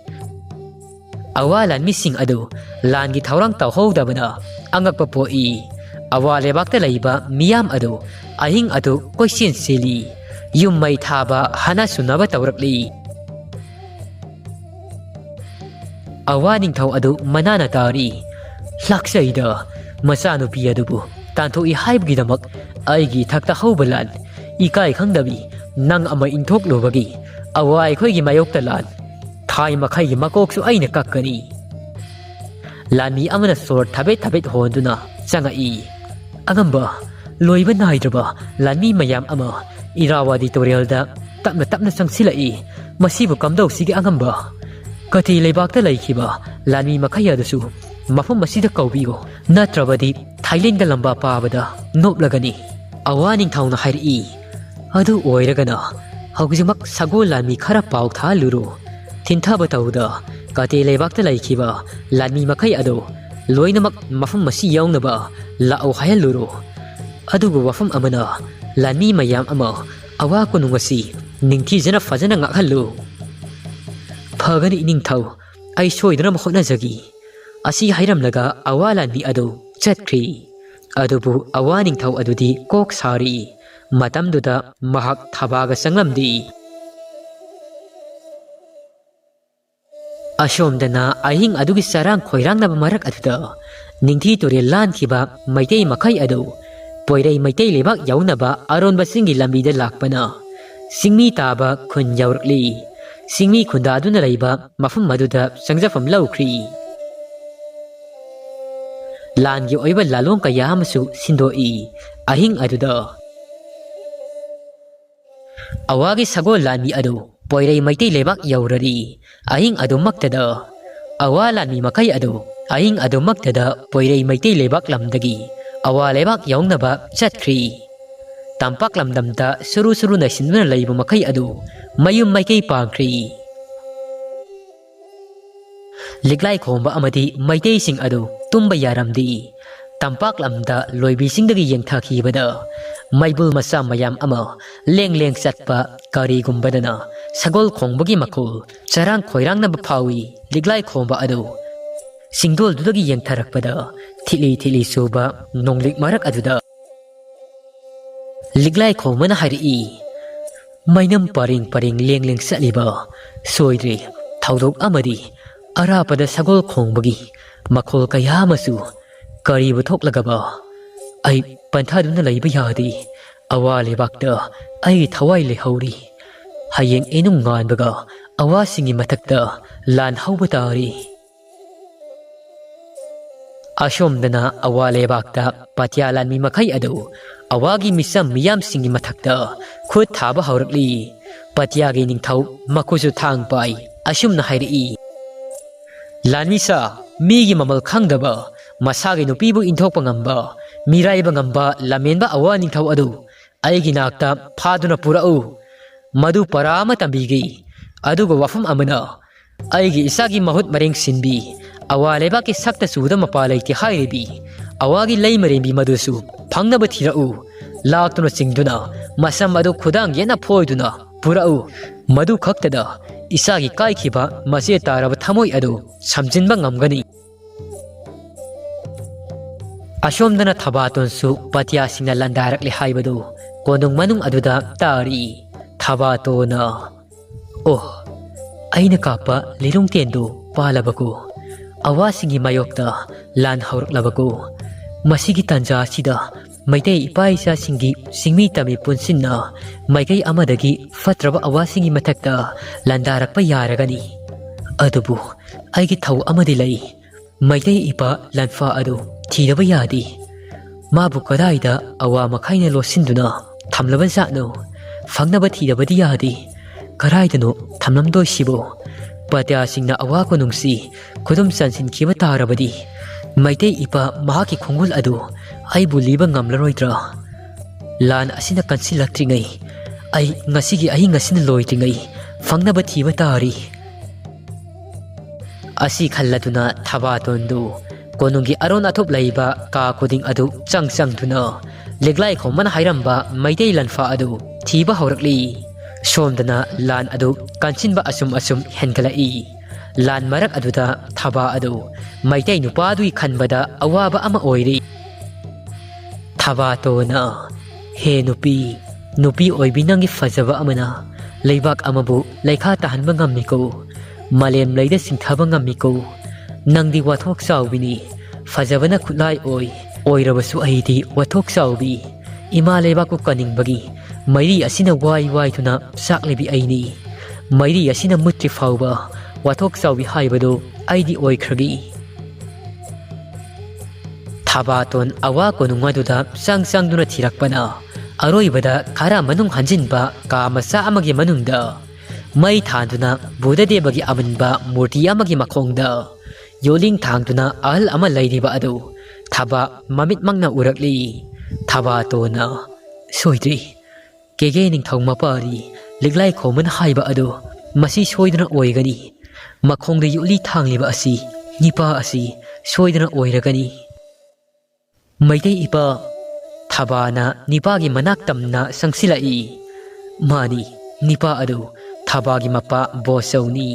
ꯑꯋꯥ ꯂꯥꯟꯃꯤꯁꯤꯡ ꯑꯗꯨ ꯂꯥꯟꯒꯤ ꯊꯧꯔꯥꯡ ꯇꯧꯍꯧꯗꯕꯅ ꯑꯉꯛꯄ ꯄꯣꯛꯏ꯫ ꯑꯋꯥ ꯂꯩꯕꯥꯛꯇ ꯂꯩꯕ ꯃꯤꯌꯥꯝ ꯑꯗꯨ ꯑꯍꯤꯡ ꯑꯗꯨ ꯀꯣꯏꯆꯦꯟ ꯆꯦꯜꯂꯤ꯫ ꯌꯨꯝ ꯃꯩ ꯊꯥꯕ, ꯍꯥꯠꯅ ꯁꯨꯅꯕ ꯇꯧꯔꯛꯂꯤ꯫ ꯑꯋꯥ ꯅꯤꯡꯊꯧ ꯑꯗꯨ ꯃꯅꯥꯅ ꯇꯥꯔꯤ꯫ "ꯂꯥꯛꯆꯩꯗ, ꯃꯆꯥꯅꯨꯄꯤ ꯑꯗꯨꯕꯨ ꯇꯥꯟꯊꯣꯛꯏ ꯍꯥꯏꯕꯒꯤꯗꯃꯛ ꯑꯩꯒꯤ ꯏꯊꯛꯇ ꯍꯧꯕ ꯂꯥꯟ, ꯏꯀꯥꯏ ꯈꯪꯗꯕꯤ ꯅꯪ ꯑꯃ ꯏꯟꯊꯣꯛꯂꯨꯕꯒꯤ ꯑꯋꯥ ꯑꯩꯈꯣꯏꯒꯤ ꯃꯥꯌꯣꯛꯇ ꯂꯥꯟ, ꯊꯥꯏ ꯃꯈꯩꯒꯤ ꯃꯀꯣꯛꯁꯨ ꯑꯩꯅ ꯀꯛꯀꯅꯤ꯫" ꯂꯥꯟꯃꯤ ꯑꯃꯅ ꯁꯣꯔ ꯊꯕꯦꯠ ꯊꯕꯦꯠ ꯍꯣꯟꯗꯨꯅ ꯆꯪꯉꯛꯏ꯫ ꯑꯉꯝꯕ, ꯂꯣꯏꯕ ꯅꯥꯏꯗ꯭ꯔꯕ ꯂꯥꯟꯃꯤ ꯃꯌꯥꯝ ꯑꯃ ꯏꯔꯥꯋꯥꯗꯤ ꯇꯨꯔꯦꯜꯗ ꯇꯞꯅ ꯇꯞꯅ ꯆꯪꯁꯤꯜꯂꯛꯏ꯫ ꯃꯁꯤꯕꯨ ꯀꯝꯗꯧꯁꯤꯒꯦ ꯑꯉꯝꯕ? ꯀꯇꯤ ꯂꯩꯕꯥꯛꯇ ꯂꯩꯈꯤꯕ ꯂꯥꯟꯃꯤ ꯃꯈꯩ ꯑꯗꯨꯁꯨ ꯃꯐꯝ ꯑꯁꯤꯗ ꯀꯧꯕꯤꯌꯨ, ꯅꯠꯇ꯭ꯔꯕꯗꯤ ꯊꯥꯏꯂꯦꯟꯒ ꯂꯝꯕꯥ ꯄꯥꯕꯗ ꯅꯣꯞꯂꯒꯅꯤ꯫ ꯑꯋꯥ ꯅꯤꯡꯊꯧꯅ ꯍꯥꯏꯔꯛꯏ꯫ ꯑꯗꯨ ꯑꯣꯏꯔꯒꯅ ꯍꯧꯖꯤꯛꯃꯛ ꯁꯒꯣꯜ ꯂꯥꯟꯃꯤ ꯈꯔ ꯄꯥꯎ ꯊꯥꯍꯜꯂꯨꯔꯣ꯫ ꯊꯤꯟꯊꯕ ꯇꯧꯗ ꯀꯇꯤ ꯂꯩꯕꯥꯛꯇ ꯂꯩꯈꯤꯕ ꯂꯥꯟꯃꯤ ꯃꯈꯩ ꯑꯗꯨ ꯂꯣꯏꯅꯃꯛ ꯃꯐꯝ ꯑꯁꯤ ꯌꯧꯅꯕ ꯂꯥꯛꯎ ꯍꯥꯏꯍꯜꯂꯨꯔꯣ꯫ ꯑꯗꯨꯕꯨ ꯋꯥꯐꯝ ꯑꯃꯅ, ꯂꯥꯟꯃꯤ ꯃꯌꯥꯝ ꯑꯃ, ꯑꯋꯥ ꯀꯣꯅꯨꯡ ꯑꯁꯤ ꯅꯤꯡꯊꯤꯖꯅ ꯐꯖꯅ ꯉꯥꯛꯍꯜꯂꯨ꯫ "ꯐꯒꯅꯤ ꯏꯅꯤꯡꯊꯧ, ꯑꯩ ꯁꯣꯏꯗꯅꯕ ꯍꯣꯠꯅꯖꯒꯦ꯫" ꯑꯁꯤ ꯍꯥꯏꯔꯝꯂꯒ ꯑꯋꯥ ꯂꯥꯟꯃꯤ ꯑꯗꯨ ꯆꯠꯈ꯭ꯔꯤ꯫ ꯑꯗꯨꯕꯨ ꯑꯋꯥ ꯅꯤꯡꯊꯧ ꯑꯗꯨꯗꯤ ꯀꯣꯛ ꯁꯥꯔꯤ꯫ ꯃꯇꯝꯗꯨꯗ ꯃꯍꯥꯛ ꯊꯕꯥꯒ ꯆꯪꯂꯝꯗꯦ꯫ ꯑꯁꯣꯝꯗꯅ ꯑꯍꯤꯡ ꯑꯗꯨꯒꯤ ꯆꯔꯥꯡ ꯈꯣꯏꯔꯥꯡꯅꯕ ꯃꯔꯛ ꯑꯗꯨꯗ ꯅꯤꯡꯊꯤ ꯇꯨꯔꯦꯜ ꯂꯥꯟꯈꯤꯕ ꯃꯩꯇꯩ ꯃꯈꯩ ꯑꯗꯨ ꯄꯣꯏꯔꯩ ꯃꯩꯇꯩ ꯂꯩꯕꯥꯛ ꯌꯧꯅꯕ ꯑꯔꯣꯟꯕ ꯆꯤꯡꯒꯤ ꯂꯝꯕꯤꯗ ꯂꯥꯛꯄꯅ ꯆꯤꯡꯃꯤ ꯇꯥꯕ ꯈꯨꯟ ꯌꯧꯔꯛꯂꯤ꯫ ꯆꯤꯡꯃꯤ ꯈꯨꯟꯗꯥꯗꯨꯅ ꯂꯩꯕ ꯃꯐꯝ ꯑꯗꯨꯗ ꯆꯪꯖꯐꯝ ꯂꯧꯈ꯭ꯔꯤ꯫ ꯂꯥꯟꯒꯤ ꯑꯣꯏꯕ ꯂꯥꯂꯣꯡ ꯀꯌꯥ ꯑꯃꯁꯨ ꯁꯤꯟꯗꯣꯛꯏ꯫ ꯑꯍꯤꯡ ꯑꯗꯨꯗ ꯑꯋꯥꯒꯤ ꯁꯒꯣꯜ ꯂꯥꯟꯃꯤ ꯑꯗꯨ ꯄꯣꯏꯔꯩ ꯃꯩꯇꯩ ꯂꯩꯕꯥꯛ ꯌꯧꯔꯔꯤ꯫ ꯑꯍꯤꯡ ꯑꯗꯨꯃꯛꯇꯗ ꯑꯋꯥ ꯂꯥꯟꯃꯤ ꯃꯈꯩ ꯑꯗꯨ ꯑꯍꯤꯡ ꯑꯗꯨꯃꯛꯇꯗ ꯄꯣꯏꯔꯩ ꯃꯩꯇꯩ ꯂꯩꯕꯥꯛ ꯂꯝꯗꯒꯤ ꯑꯋꯥ ꯂꯩꯕꯥꯛ ꯌꯧꯅꯕ ꯆꯠꯈ꯭ꯔꯤ꯫ ꯇꯝꯄꯥꯛ ꯂꯝꯗꯝꯗ ꯁꯨꯔꯨ ꯁꯨꯔꯨ ꯅꯩꯁꯤꯟꯗꯨꯅ ꯂꯩꯕ ꯃꯈꯩ ꯑꯗꯨ ꯃꯌꯨꯝ ꯃꯥꯏꯀꯩ ꯄꯥꯡꯈ꯭ꯔꯤ꯫ ꯂꯤꯛꯂꯥꯏ ꯈꯣꯝꯕ ꯑꯃꯗꯤ ꯃꯩꯇꯩꯁꯤꯡ ꯑꯗꯨ ꯇꯨꯝꯕ ꯌꯥꯔꯝꯗꯦ꯫ ꯇꯝꯄꯥꯛ ꯂꯝꯗ ꯂꯣꯏꯕꯤꯁꯤꯡꯗꯒꯤ ꯌꯦꯡꯊꯈꯤꯕꯗ ꯃꯩꯕꯨꯜ ꯃꯆꯥ ꯃꯌꯥꯝ ꯑꯃ ꯂꯦꯡ ꯂꯦꯡ ꯆꯠꯄ ꯀꯔꯤꯒꯨꯝꯕꯗꯅ ꯁꯒꯣꯜ ꯈꯣꯡꯕꯒꯤ ꯃꯈꯣꯜ ꯆꯔꯥꯡ ꯈꯣꯏꯔꯥꯡꯅꯕ ꯐꯥꯎꯏ꯫ ꯂꯤꯛꯂꯥꯏ ꯈꯣꯝꯕ ꯑꯗꯨ ꯆꯤꯡꯗꯣꯜꯗꯨꯗꯒꯤ ꯌꯦꯡꯊꯔꯛꯄꯗ ꯊꯤꯠꯂꯤ ꯊꯤꯠꯂꯤ ꯆꯨꯕ ꯅꯣꯡꯂꯤꯛ ꯃꯔꯛ ꯑꯗꯨꯗ ꯂꯤꯛꯂꯥꯏ ꯈꯣꯝꯕꯅ ꯍꯥꯏꯔꯛꯏ, ꯃꯩꯅꯝ ꯄꯔꯦꯡ ꯄꯔꯦꯡ ꯂꯦꯡ ꯂꯦꯡ ꯆꯠꯂꯤꯕ ꯁꯣꯏꯗ꯭ꯔꯦ ꯊꯧꯗꯣꯛ ꯑꯃꯗꯤ ꯑꯔꯥꯞꯄꯗ ꯁꯒꯣꯜ ꯈꯣꯡꯕꯒꯤ ꯃꯈꯣꯜ ꯀꯌꯥ ꯑꯃꯁꯨ ꯀꯔꯤꯕꯨ ꯊꯣꯛꯂꯒꯕ ꯑꯩ ꯄꯟꯊꯥꯗꯨꯅ ꯂꯩꯕ ꯌꯥꯗꯦ꯫ ꯑꯋꯥ ꯂꯩꯕꯥꯛꯇ ꯑꯩꯒꯤ ꯊꯋꯥꯏ ꯂꯩꯍꯧꯔꯤ꯫ ꯍꯌꯦꯡ ꯏꯅꯨꯡ ꯉꯥꯟꯕꯒ ꯑꯋꯥꯁꯤꯡꯒꯤ ꯃꯊꯛꯇ ꯂꯥꯟ ꯍꯧꯕ ꯇꯥꯔꯤ꯫ ꯑꯁꯣꯝꯗꯅ ꯑꯋꯥ ꯂꯩꯕꯥꯛꯇ ꯄꯇꯤꯌꯥ ꯂꯥꯟꯃꯤ ꯃꯈꯩ ꯑꯗꯨ ꯑꯋꯥꯒꯤ ꯃꯤꯆꯝ ꯃꯤꯌꯥꯝꯁꯤꯡꯒꯤ ꯃꯊꯛꯇ ꯈꯨꯠ ꯊꯥꯕ ꯍꯧꯔꯛꯂꯤ꯫ ꯄꯇꯤꯌꯥꯒꯤ ꯅꯤꯡꯊꯧ ꯃꯈꯨꯠꯁꯨ ꯊꯥꯡ ꯄꯥꯏ ꯑꯁꯨꯝꯅ ꯍꯥꯏꯔꯛꯏ, ꯂꯥꯟꯃꯤꯁꯥ, ꯃꯤꯒꯤ ꯃꯃꯜ ꯈꯪꯗꯕ, ꯃꯁꯥꯒꯤ ꯅꯨꯄꯤꯕꯨ ꯏꯟꯊꯣꯛꯄ ꯉꯝꯕ, ꯃꯤꯔꯥꯏꯕ ꯉꯝꯕ ꯂꯝꯍꯦꯟꯕ ꯑꯋꯥ ꯅꯤꯡꯊꯧ ꯑꯗꯨ ꯑꯩꯒꯤ ꯅꯥꯛꯇ ꯐꯥꯗꯨꯅ ꯄꯨꯔꯛꯎ꯫ ꯃꯗꯨ ꯄꯔꯥ ꯑꯃ ꯇꯝꯕꯤꯒꯦ꯫ ꯑꯗꯨꯒ ꯋꯥꯐꯝ ꯑꯃꯅ, ꯑꯩꯒꯤ ꯏꯆꯥꯒꯤ ꯃꯍꯨꯠ ꯃꯔꯦꯡ ꯁꯤꯟꯕꯤ, ꯑꯋꯥ ꯂꯩꯕꯥꯛꯀꯤ ꯁꯛꯇ ꯆꯨꯗ ꯃꯄꯥ ꯂꯩꯇꯦ ꯍꯥꯏꯔꯤꯕꯤ ꯑꯋꯥꯒꯤ ꯂꯩꯃꯔꯦꯝꯕꯤ ꯃꯗꯨꯁꯨ ꯐꯪꯅꯕ ꯊꯤꯔꯛꯎ꯫ ꯂꯥꯛꯇꯨꯅ ꯆꯤꯡꯗꯨꯅ ꯃꯁꯝ ꯑꯗꯨ ꯈꯨꯗꯥꯡ ꯌꯦꯠꯅ ꯐꯣꯏꯗꯨꯅ ꯄꯨꯔꯛꯎ꯫ ꯃꯗꯨ ꯈꯛꯇꯗ ꯏꯆꯥꯒꯤ ꯀꯥꯏꯈꯤꯕ ꯃꯆꯦꯠ ꯇꯥꯔꯕ ꯊꯃꯣꯏ ꯑꯗꯨ ꯁꯝꯖꯤꯟꯕ ꯉꯝꯒꯅꯤ꯫ ꯑꯁꯣꯝꯗꯅ ꯊꯕꯥꯇꯣꯟꯁꯨ ꯄꯇꯤꯌꯥꯁꯤꯡꯅ ꯂꯥꯟꯗꯥꯔꯛꯂꯦ ꯍꯥꯏꯕꯗꯨ ꯀꯣꯅꯨꯡ ꯃꯅꯨꯡ ꯑꯗꯨꯗ ꯇꯥꯔꯤ꯫ ꯊꯕꯥꯇꯣꯟꯅ, ꯑꯣ, ꯑꯩꯅ ꯀꯥꯞꯄ ꯂꯤꯔꯨꯡ ꯇꯦꯟꯗꯨ ꯄꯥꯜꯂꯕꯀꯣ? ꯑꯋꯥꯁꯤꯡꯒꯤ ꯃꯥꯌꯣꯛꯇ ꯂꯥꯟ ꯍꯧꯔꯛꯂꯕꯀꯣ? ꯃꯁꯤꯒꯤ ꯇꯥꯟꯖꯥ ꯑꯁꯤꯗ ꯃꯩꯇꯩ ꯏꯄꯥ ꯏꯆꯥꯁꯤꯡꯒꯤ ꯆꯤꯡꯃꯤ ꯇꯝꯃꯤ ꯄꯨꯟꯁꯤꯟꯅ ꯃꯥꯏꯀꯩ ꯑꯃꯗꯒꯤ ꯐꯠꯇ꯭ꯔꯕ ꯑꯋꯥꯁꯤꯡꯒꯤ ꯃꯊꯛꯇ ꯂꯥꯟꯗꯥꯔꯛꯄ ꯌꯥꯔꯒꯅꯤ꯫ ꯑꯗꯨꯕꯨ ꯑꯩꯒꯤ ꯊꯧ ꯑꯃꯗꯤ ꯂꯩ꯫ ꯃꯩꯇꯩ ꯏꯄꯥ ꯂꯥꯟꯐꯥ ꯑꯗꯨ ꯊꯤꯗꯕ ꯌꯥꯗꯦ꯫ ꯃꯥꯕꯨ ꯀꯗꯥꯏꯗ ꯑꯋꯥ ꯃꯈꯩꯅ ꯂꯣꯠꯁꯤꯟꯗꯨꯅ ꯊꯝꯂꯕ ꯖꯥꯠꯅꯣ? ꯐꯪꯅꯕ ꯊꯤꯗꯕꯗꯤ ꯌꯥꯗꯦ꯫ ꯀꯗꯥꯏꯗꯅꯣ ꯊꯝꯂꯝꯗꯣꯏꯁꯤꯕꯣ? ꯄꯇꯤꯌꯥꯁꯤꯡꯅ ꯑꯋꯥ ꯀꯣꯅꯨꯡꯁꯤ ꯈꯨꯗꯨꯝ ꯆꯟꯁꯤꯟꯈꯤꯕ ꯇꯥꯔꯕꯗꯤ ꯃꯩꯇꯩ ꯏꯄꯥ ꯃꯍꯥꯛꯀꯤ ꯈꯣꯡꯒꯨꯜ ꯑꯗꯨ ꯑꯩꯕꯨ ꯂꯤꯕ ꯉꯝꯂꯔꯣꯏꯗ꯭ꯔꯥ? ꯂꯥꯟ ꯑꯁꯤꯅ ꯀꯟꯁꯤꯜꯂꯛꯇ꯭ꯔꯤꯉꯩ, ꯑꯩ ꯉꯁꯤꯒꯤ ꯑꯍꯤꯡ ꯑꯁꯤꯅ ꯂꯣꯏꯗ꯭ꯔꯤꯉꯩ ꯐꯪꯅꯕ ꯊꯤꯕ ꯇꯥꯔꯤ꯫ ꯑꯁꯤ ꯈꯜꯂꯗꯨꯅ ꯊꯕꯥꯇꯣꯟꯗꯨ ꯀꯣꯅꯨꯡꯒꯤ ꯑꯔꯣꯟ ꯑꯊꯨꯞ ꯂꯩꯕ ꯀꯥ ꯈꯨꯗꯤꯡ ꯑꯗꯨ ꯆꯪ ꯆꯪꯗꯨꯅ ꯂꯤꯛꯂꯥꯏ ꯈꯣꯝꯕꯅ ꯍꯥꯏꯔꯝꯕ ꯃꯩꯇꯩ ꯂꯟꯐꯥ ꯑꯗꯨ ꯊꯤꯕ ꯍꯧꯔꯛꯂꯤ꯫ ꯁꯣꯝꯗꯅ ꯂꯥꯟ ꯑꯗꯨ ꯀꯟꯁꯤꯟꯕ ꯑꯁꯨꯝ ꯑꯁꯨꯝ ꯍꯦꯟꯒꯠꯂꯛꯏ꯫ ꯂꯥꯟ ꯃꯔꯛ ꯑꯗꯨꯗ ꯊꯕꯥ ꯑꯗꯨ ꯃꯩꯇꯩ ꯅꯨꯄꯥꯗꯨꯒꯤ ꯈꯟꯕꯗ ꯑꯋꯥꯕ ꯑꯃ ꯑꯣꯏꯔꯤ꯫ ꯊꯕꯥꯇꯣꯟꯅ, "ꯍꯦ ꯅꯨꯄꯤ, ꯅꯨꯄꯤ ꯑꯣꯏꯕꯤ ꯅꯪꯒꯤ ꯐꯖꯕ ꯑꯃꯅ ꯂꯩꯕꯥꯛ ꯑꯃꯕꯨ ꯂꯩꯈꯥ ꯇꯥꯍꯟꯕ ꯉꯝꯃꯤꯀꯣ, ꯃꯥꯂꯦꯝ ꯂꯩꯗ ꯁꯤꯡꯊꯕ ꯉꯝꯃꯤꯀꯣ꯫ ꯅꯪꯗꯤ ꯋꯥꯊꯣꯛ ꯆꯥꯎꯕꯤꯅꯤ, ꯐꯖꯕꯅ ꯈꯨꯠꯂꯥꯏ ꯑꯣꯏ, ꯑꯣꯏꯔꯕꯁꯨ ꯑꯩꯗꯤ ꯋꯥꯊꯣꯛ ꯆꯥꯎꯕꯤ꯫ ꯏꯃꯥ ꯂꯩꯕꯥꯛꯄꯨ ꯀꯟꯅꯤꯡꯕꯒꯤ ꯃꯩꯔꯤ ꯑꯁꯤꯅ ꯋꯥꯏ ꯋꯥꯏꯗꯨꯅ ꯆꯥꯛꯂꯤꯕꯤ ꯑꯩꯅꯤ꯫ ꯃꯩꯔꯤ ꯑꯁꯤꯅ ꯃꯨꯠꯇ꯭ꯔꯤ ꯐꯥꯎꯕ ꯋꯥꯊꯣꯛ ꯆꯥꯎꯕꯤ ꯍꯥꯏꯕꯗꯨ ꯑꯩꯗꯤ ꯑꯣꯏꯈ꯭ꯔꯒꯦ꯫" ꯊꯕꯥꯇꯣꯟ ꯑꯋꯥ ꯀꯣꯅꯨꯡ ꯑꯗꯨꯗ ꯆꯪ ꯆꯪꯗꯨꯅ ꯊꯤꯔꯛꯄꯅ ꯑꯔꯣꯏꯕꯗ ꯈꯔ ꯃꯅꯨꯡ ꯍꯟꯖꯤꯟꯕ ꯀꯥ ꯃꯆꯥ ꯑꯃꯒꯤ ꯃꯅꯨꯡꯗ ꯃꯩ ꯊꯥꯟꯗꯨꯅ ꯕꯨꯙꯗꯦꯕꯒꯤ ꯑꯃꯟꯕ ꯃꯨꯔꯇꯤ ꯑꯃꯒꯤ ꯃꯈꯣꯡꯗ ꯌꯣꯠꯂꯤꯡ ꯊꯥꯡꯗꯨꯅ ꯑꯍꯜ ꯑꯃ ꯂꯩꯔꯤꯕ ꯑꯗꯨ ꯊꯕꯥ ꯃꯃꯤꯠꯃꯛꯅ ꯎꯔꯛꯂꯤ꯫ ꯊꯕꯥꯇꯣꯟꯅ, "ꯁꯣꯏꯗ꯭ꯔꯤ, ꯀꯦꯒꯦ ꯅꯤꯡꯊꯧ ꯃꯄꯥꯔꯤ ꯂꯤꯛꯂꯥꯏ ꯈꯣꯝꯕꯅ ꯍꯥꯏꯕ ꯑꯗꯨ ꯃꯁꯤ ꯁꯣꯏꯗꯅ ꯑꯣꯏꯒꯅꯤ꯫ ꯃꯈꯣꯡꯗ ꯌꯣꯠꯂꯤ ꯊꯥꯡꯂꯤꯕ ꯑꯁꯤ ꯅꯤꯄꯥ ꯑꯁꯤ ꯁꯣꯏꯗꯅ ꯑꯣꯏꯔꯒꯅꯤ꯫" "ꯃꯩꯇꯩ ꯏꯄꯥ!" ꯊꯕꯥꯅ ꯅꯤꯄꯥꯒꯤ ꯃꯅꯥꯛ ꯇꯝꯅ ꯆꯪꯁꯤꯜꯂꯛꯏ꯫ ꯃꯥꯅꯤ, ꯅꯤꯄꯥ ꯑꯗꯨ ꯊꯕꯥꯒꯤ ꯃꯄꯥ ꯕꯣꯆꯧꯅꯤ꯫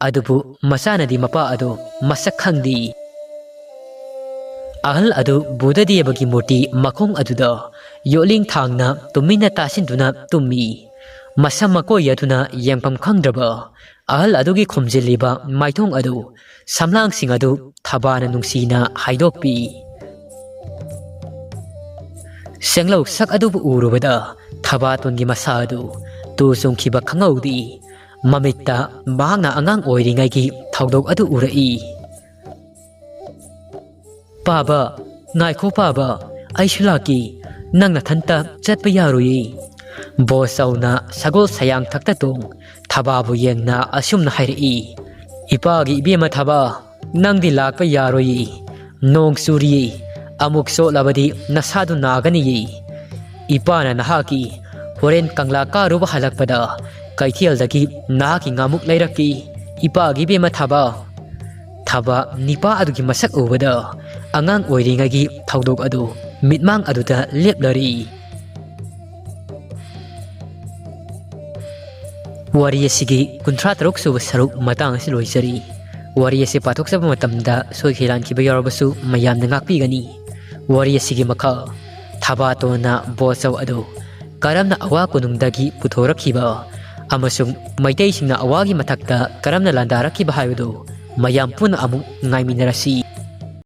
ꯑꯗꯨꯕꯨ ꯃꯆꯥꯅꯗꯤ ꯃꯄꯥ ꯑꯗꯨ ꯃꯁꯛ ꯈꯪꯗꯦ꯫ ꯑꯍꯜ ꯑꯗꯨ ꯕꯨꯙꯗꯦꯕꯒꯤ ꯃꯨꯔꯇꯤ ꯃꯈꯣꯡ ꯑꯗꯨꯗ ꯌꯣꯠꯂꯤꯡ ꯊꯥꯡꯅ ꯇꯨꯃꯤꯟꯅ ꯇꯥꯁꯤꯟꯗꯨꯅ ꯇꯨꯝꯃꯤ꯫ ꯃꯁꯝ ꯃꯀꯣꯏ ꯑꯗꯨꯅ ꯌꯦꯡꯐꯝ ꯈꯪꯗ꯭ꯔꯕ ꯑꯍꯜ ꯑꯗꯨꯒꯤ ꯈꯨꯝꯖꯤꯜꯂꯤꯕ ꯃꯥꯏꯊꯣꯡ ꯑꯗꯨ, ꯁꯝꯂꯥꯡꯁꯤꯡ ꯑꯗꯨ ꯊꯕꯥꯅ ꯅꯨꯡꯁꯤꯅ ꯍꯥꯏꯗꯣꯛꯄꯤ꯫ ꯆꯦꯡꯂꯧ ꯁꯛ ꯑꯗꯨꯕꯨ ꯎꯔꯨꯕꯗ ꯊꯕꯥꯇꯣꯟꯒꯤ ꯃꯁꯥ ꯑꯗꯨ ꯇꯨ ꯆꯨꯡꯈꯤꯕ ꯈꯪꯍꯧꯗꯦ꯫ ꯃꯃꯤꯠꯇ ꯃꯍꯥꯛꯅ ꯑꯉꯥꯡ ꯑꯣꯏꯔꯤꯉꯩꯒꯤ ꯊꯧꯗꯣꯛ ꯑꯗꯨ ꯎꯔꯛꯏ꯫ "ꯄꯥꯕ, ꯉꯥꯏꯈꯣ ꯄꯥꯕ, ꯑꯩꯁꯨ ꯂꯥꯛꯀꯦ꯫ ꯅꯪ ꯅꯊꯟꯇ ꯆꯠꯄ ꯌꯥꯔꯣꯏꯌꯦ꯫" ꯕꯣꯆꯧꯅ ꯁꯒꯣꯜ ꯁꯌꯥꯡ ꯊꯛꯇ ꯇꯣꯡ ꯊꯕꯥꯕꯨ ꯌꯦꯡꯅ ꯑꯁꯨꯝꯅ ꯍꯥꯏꯔꯛꯏ꯫ "ꯏꯄꯥꯒꯤ ꯏꯕꯦꯝꯃ ꯊꯕꯥ, ꯅꯪꯗꯤ ꯂꯥꯛꯄ ꯌꯥꯔꯣꯏꯌꯦ꯫ ꯅꯣꯡ ꯆꯨꯔꯤꯌꯦ꯫ ꯑꯃꯨꯛ ꯆꯣꯠꯂꯕꯗꯤ ꯅꯁꯥꯗꯨ ꯅꯥꯒꯅꯤꯌꯦ꯫ ꯏꯄꯥꯅ ꯅꯍꯥꯛꯀꯤ ꯍꯣꯔꯦꯟ ꯀꯪꯂꯥ ꯀꯥꯔꯨꯕ ꯍꯜꯂꯛꯄꯗ ꯀꯩꯊꯦꯜꯗꯒꯤ ꯅꯍꯥꯛꯀꯤ ꯉꯥꯃꯨꯛ ꯂꯩꯔꯛꯀꯦ꯫ ꯏꯄꯥꯒꯤ ꯏꯕꯦꯝꯃ ꯊꯕꯥ꯫" ꯊꯕꯥ ꯅꯤꯄꯥ ꯑꯗꯨꯒꯤ ꯃꯁꯛ ꯎꯕꯗ ꯑꯉꯥꯡ ꯑꯣꯏꯔꯤꯉꯩꯒꯤ ꯊꯧꯗꯣꯛ ꯑꯗꯨ ꯃꯤꯠꯃꯥꯡ ꯑꯗꯨꯗ ꯂꯦꯞꯂꯔꯤ꯫ ꯋꯥꯔꯤ ꯑꯁꯤꯒꯤ ꯀꯨꯟꯊ꯭ꯔꯥ ꯇꯔꯨꯛ ꯁꯨꯕ ꯁꯔꯨꯛ ꯃꯇꯥꯡ ꯑꯁꯤ ꯂꯣꯏꯖꯔꯤ꯫ ꯋꯥꯔꯤ ꯑꯁꯤ ꯄꯥꯊꯣꯛꯆꯕ ꯃꯇꯝꯗ ꯁꯣꯏꯈꯤ ꯂꯥꯟꯈꯤꯕ ꯌꯥꯎꯔꯕꯁꯨ ꯃꯌꯥꯝꯅ ꯉꯥꯛꯄꯤꯒꯅꯤ꯫ ꯋꯥꯔꯤ ꯑꯁꯤꯒꯤ ꯃꯈꯥ, ꯊꯕꯥꯇꯣꯟꯅ ꯕꯣꯆꯧ ꯑꯗꯨ ꯀꯔꯝꯅ ꯑꯋꯥ ꯀꯣꯅꯨꯡꯗꯒꯤ ꯄꯨꯊꯣꯔꯛꯈꯤꯕ ꯑꯃꯁꯨꯡ ꯃꯩꯇꯩꯁꯤꯡꯅ ꯑꯋꯥꯒꯤ ꯃꯊꯛꯇ ꯀꯔꯝꯅ ꯂꯥꯟꯗꯥꯔꯛꯈꯤꯕ ꯍꯥꯏꯕꯗꯨ ꯃꯌꯥꯝ ꯄꯨꯟꯅ ꯑꯃꯨꯛ ꯉꯥꯏꯃꯤꯟꯅꯔꯁꯤ꯫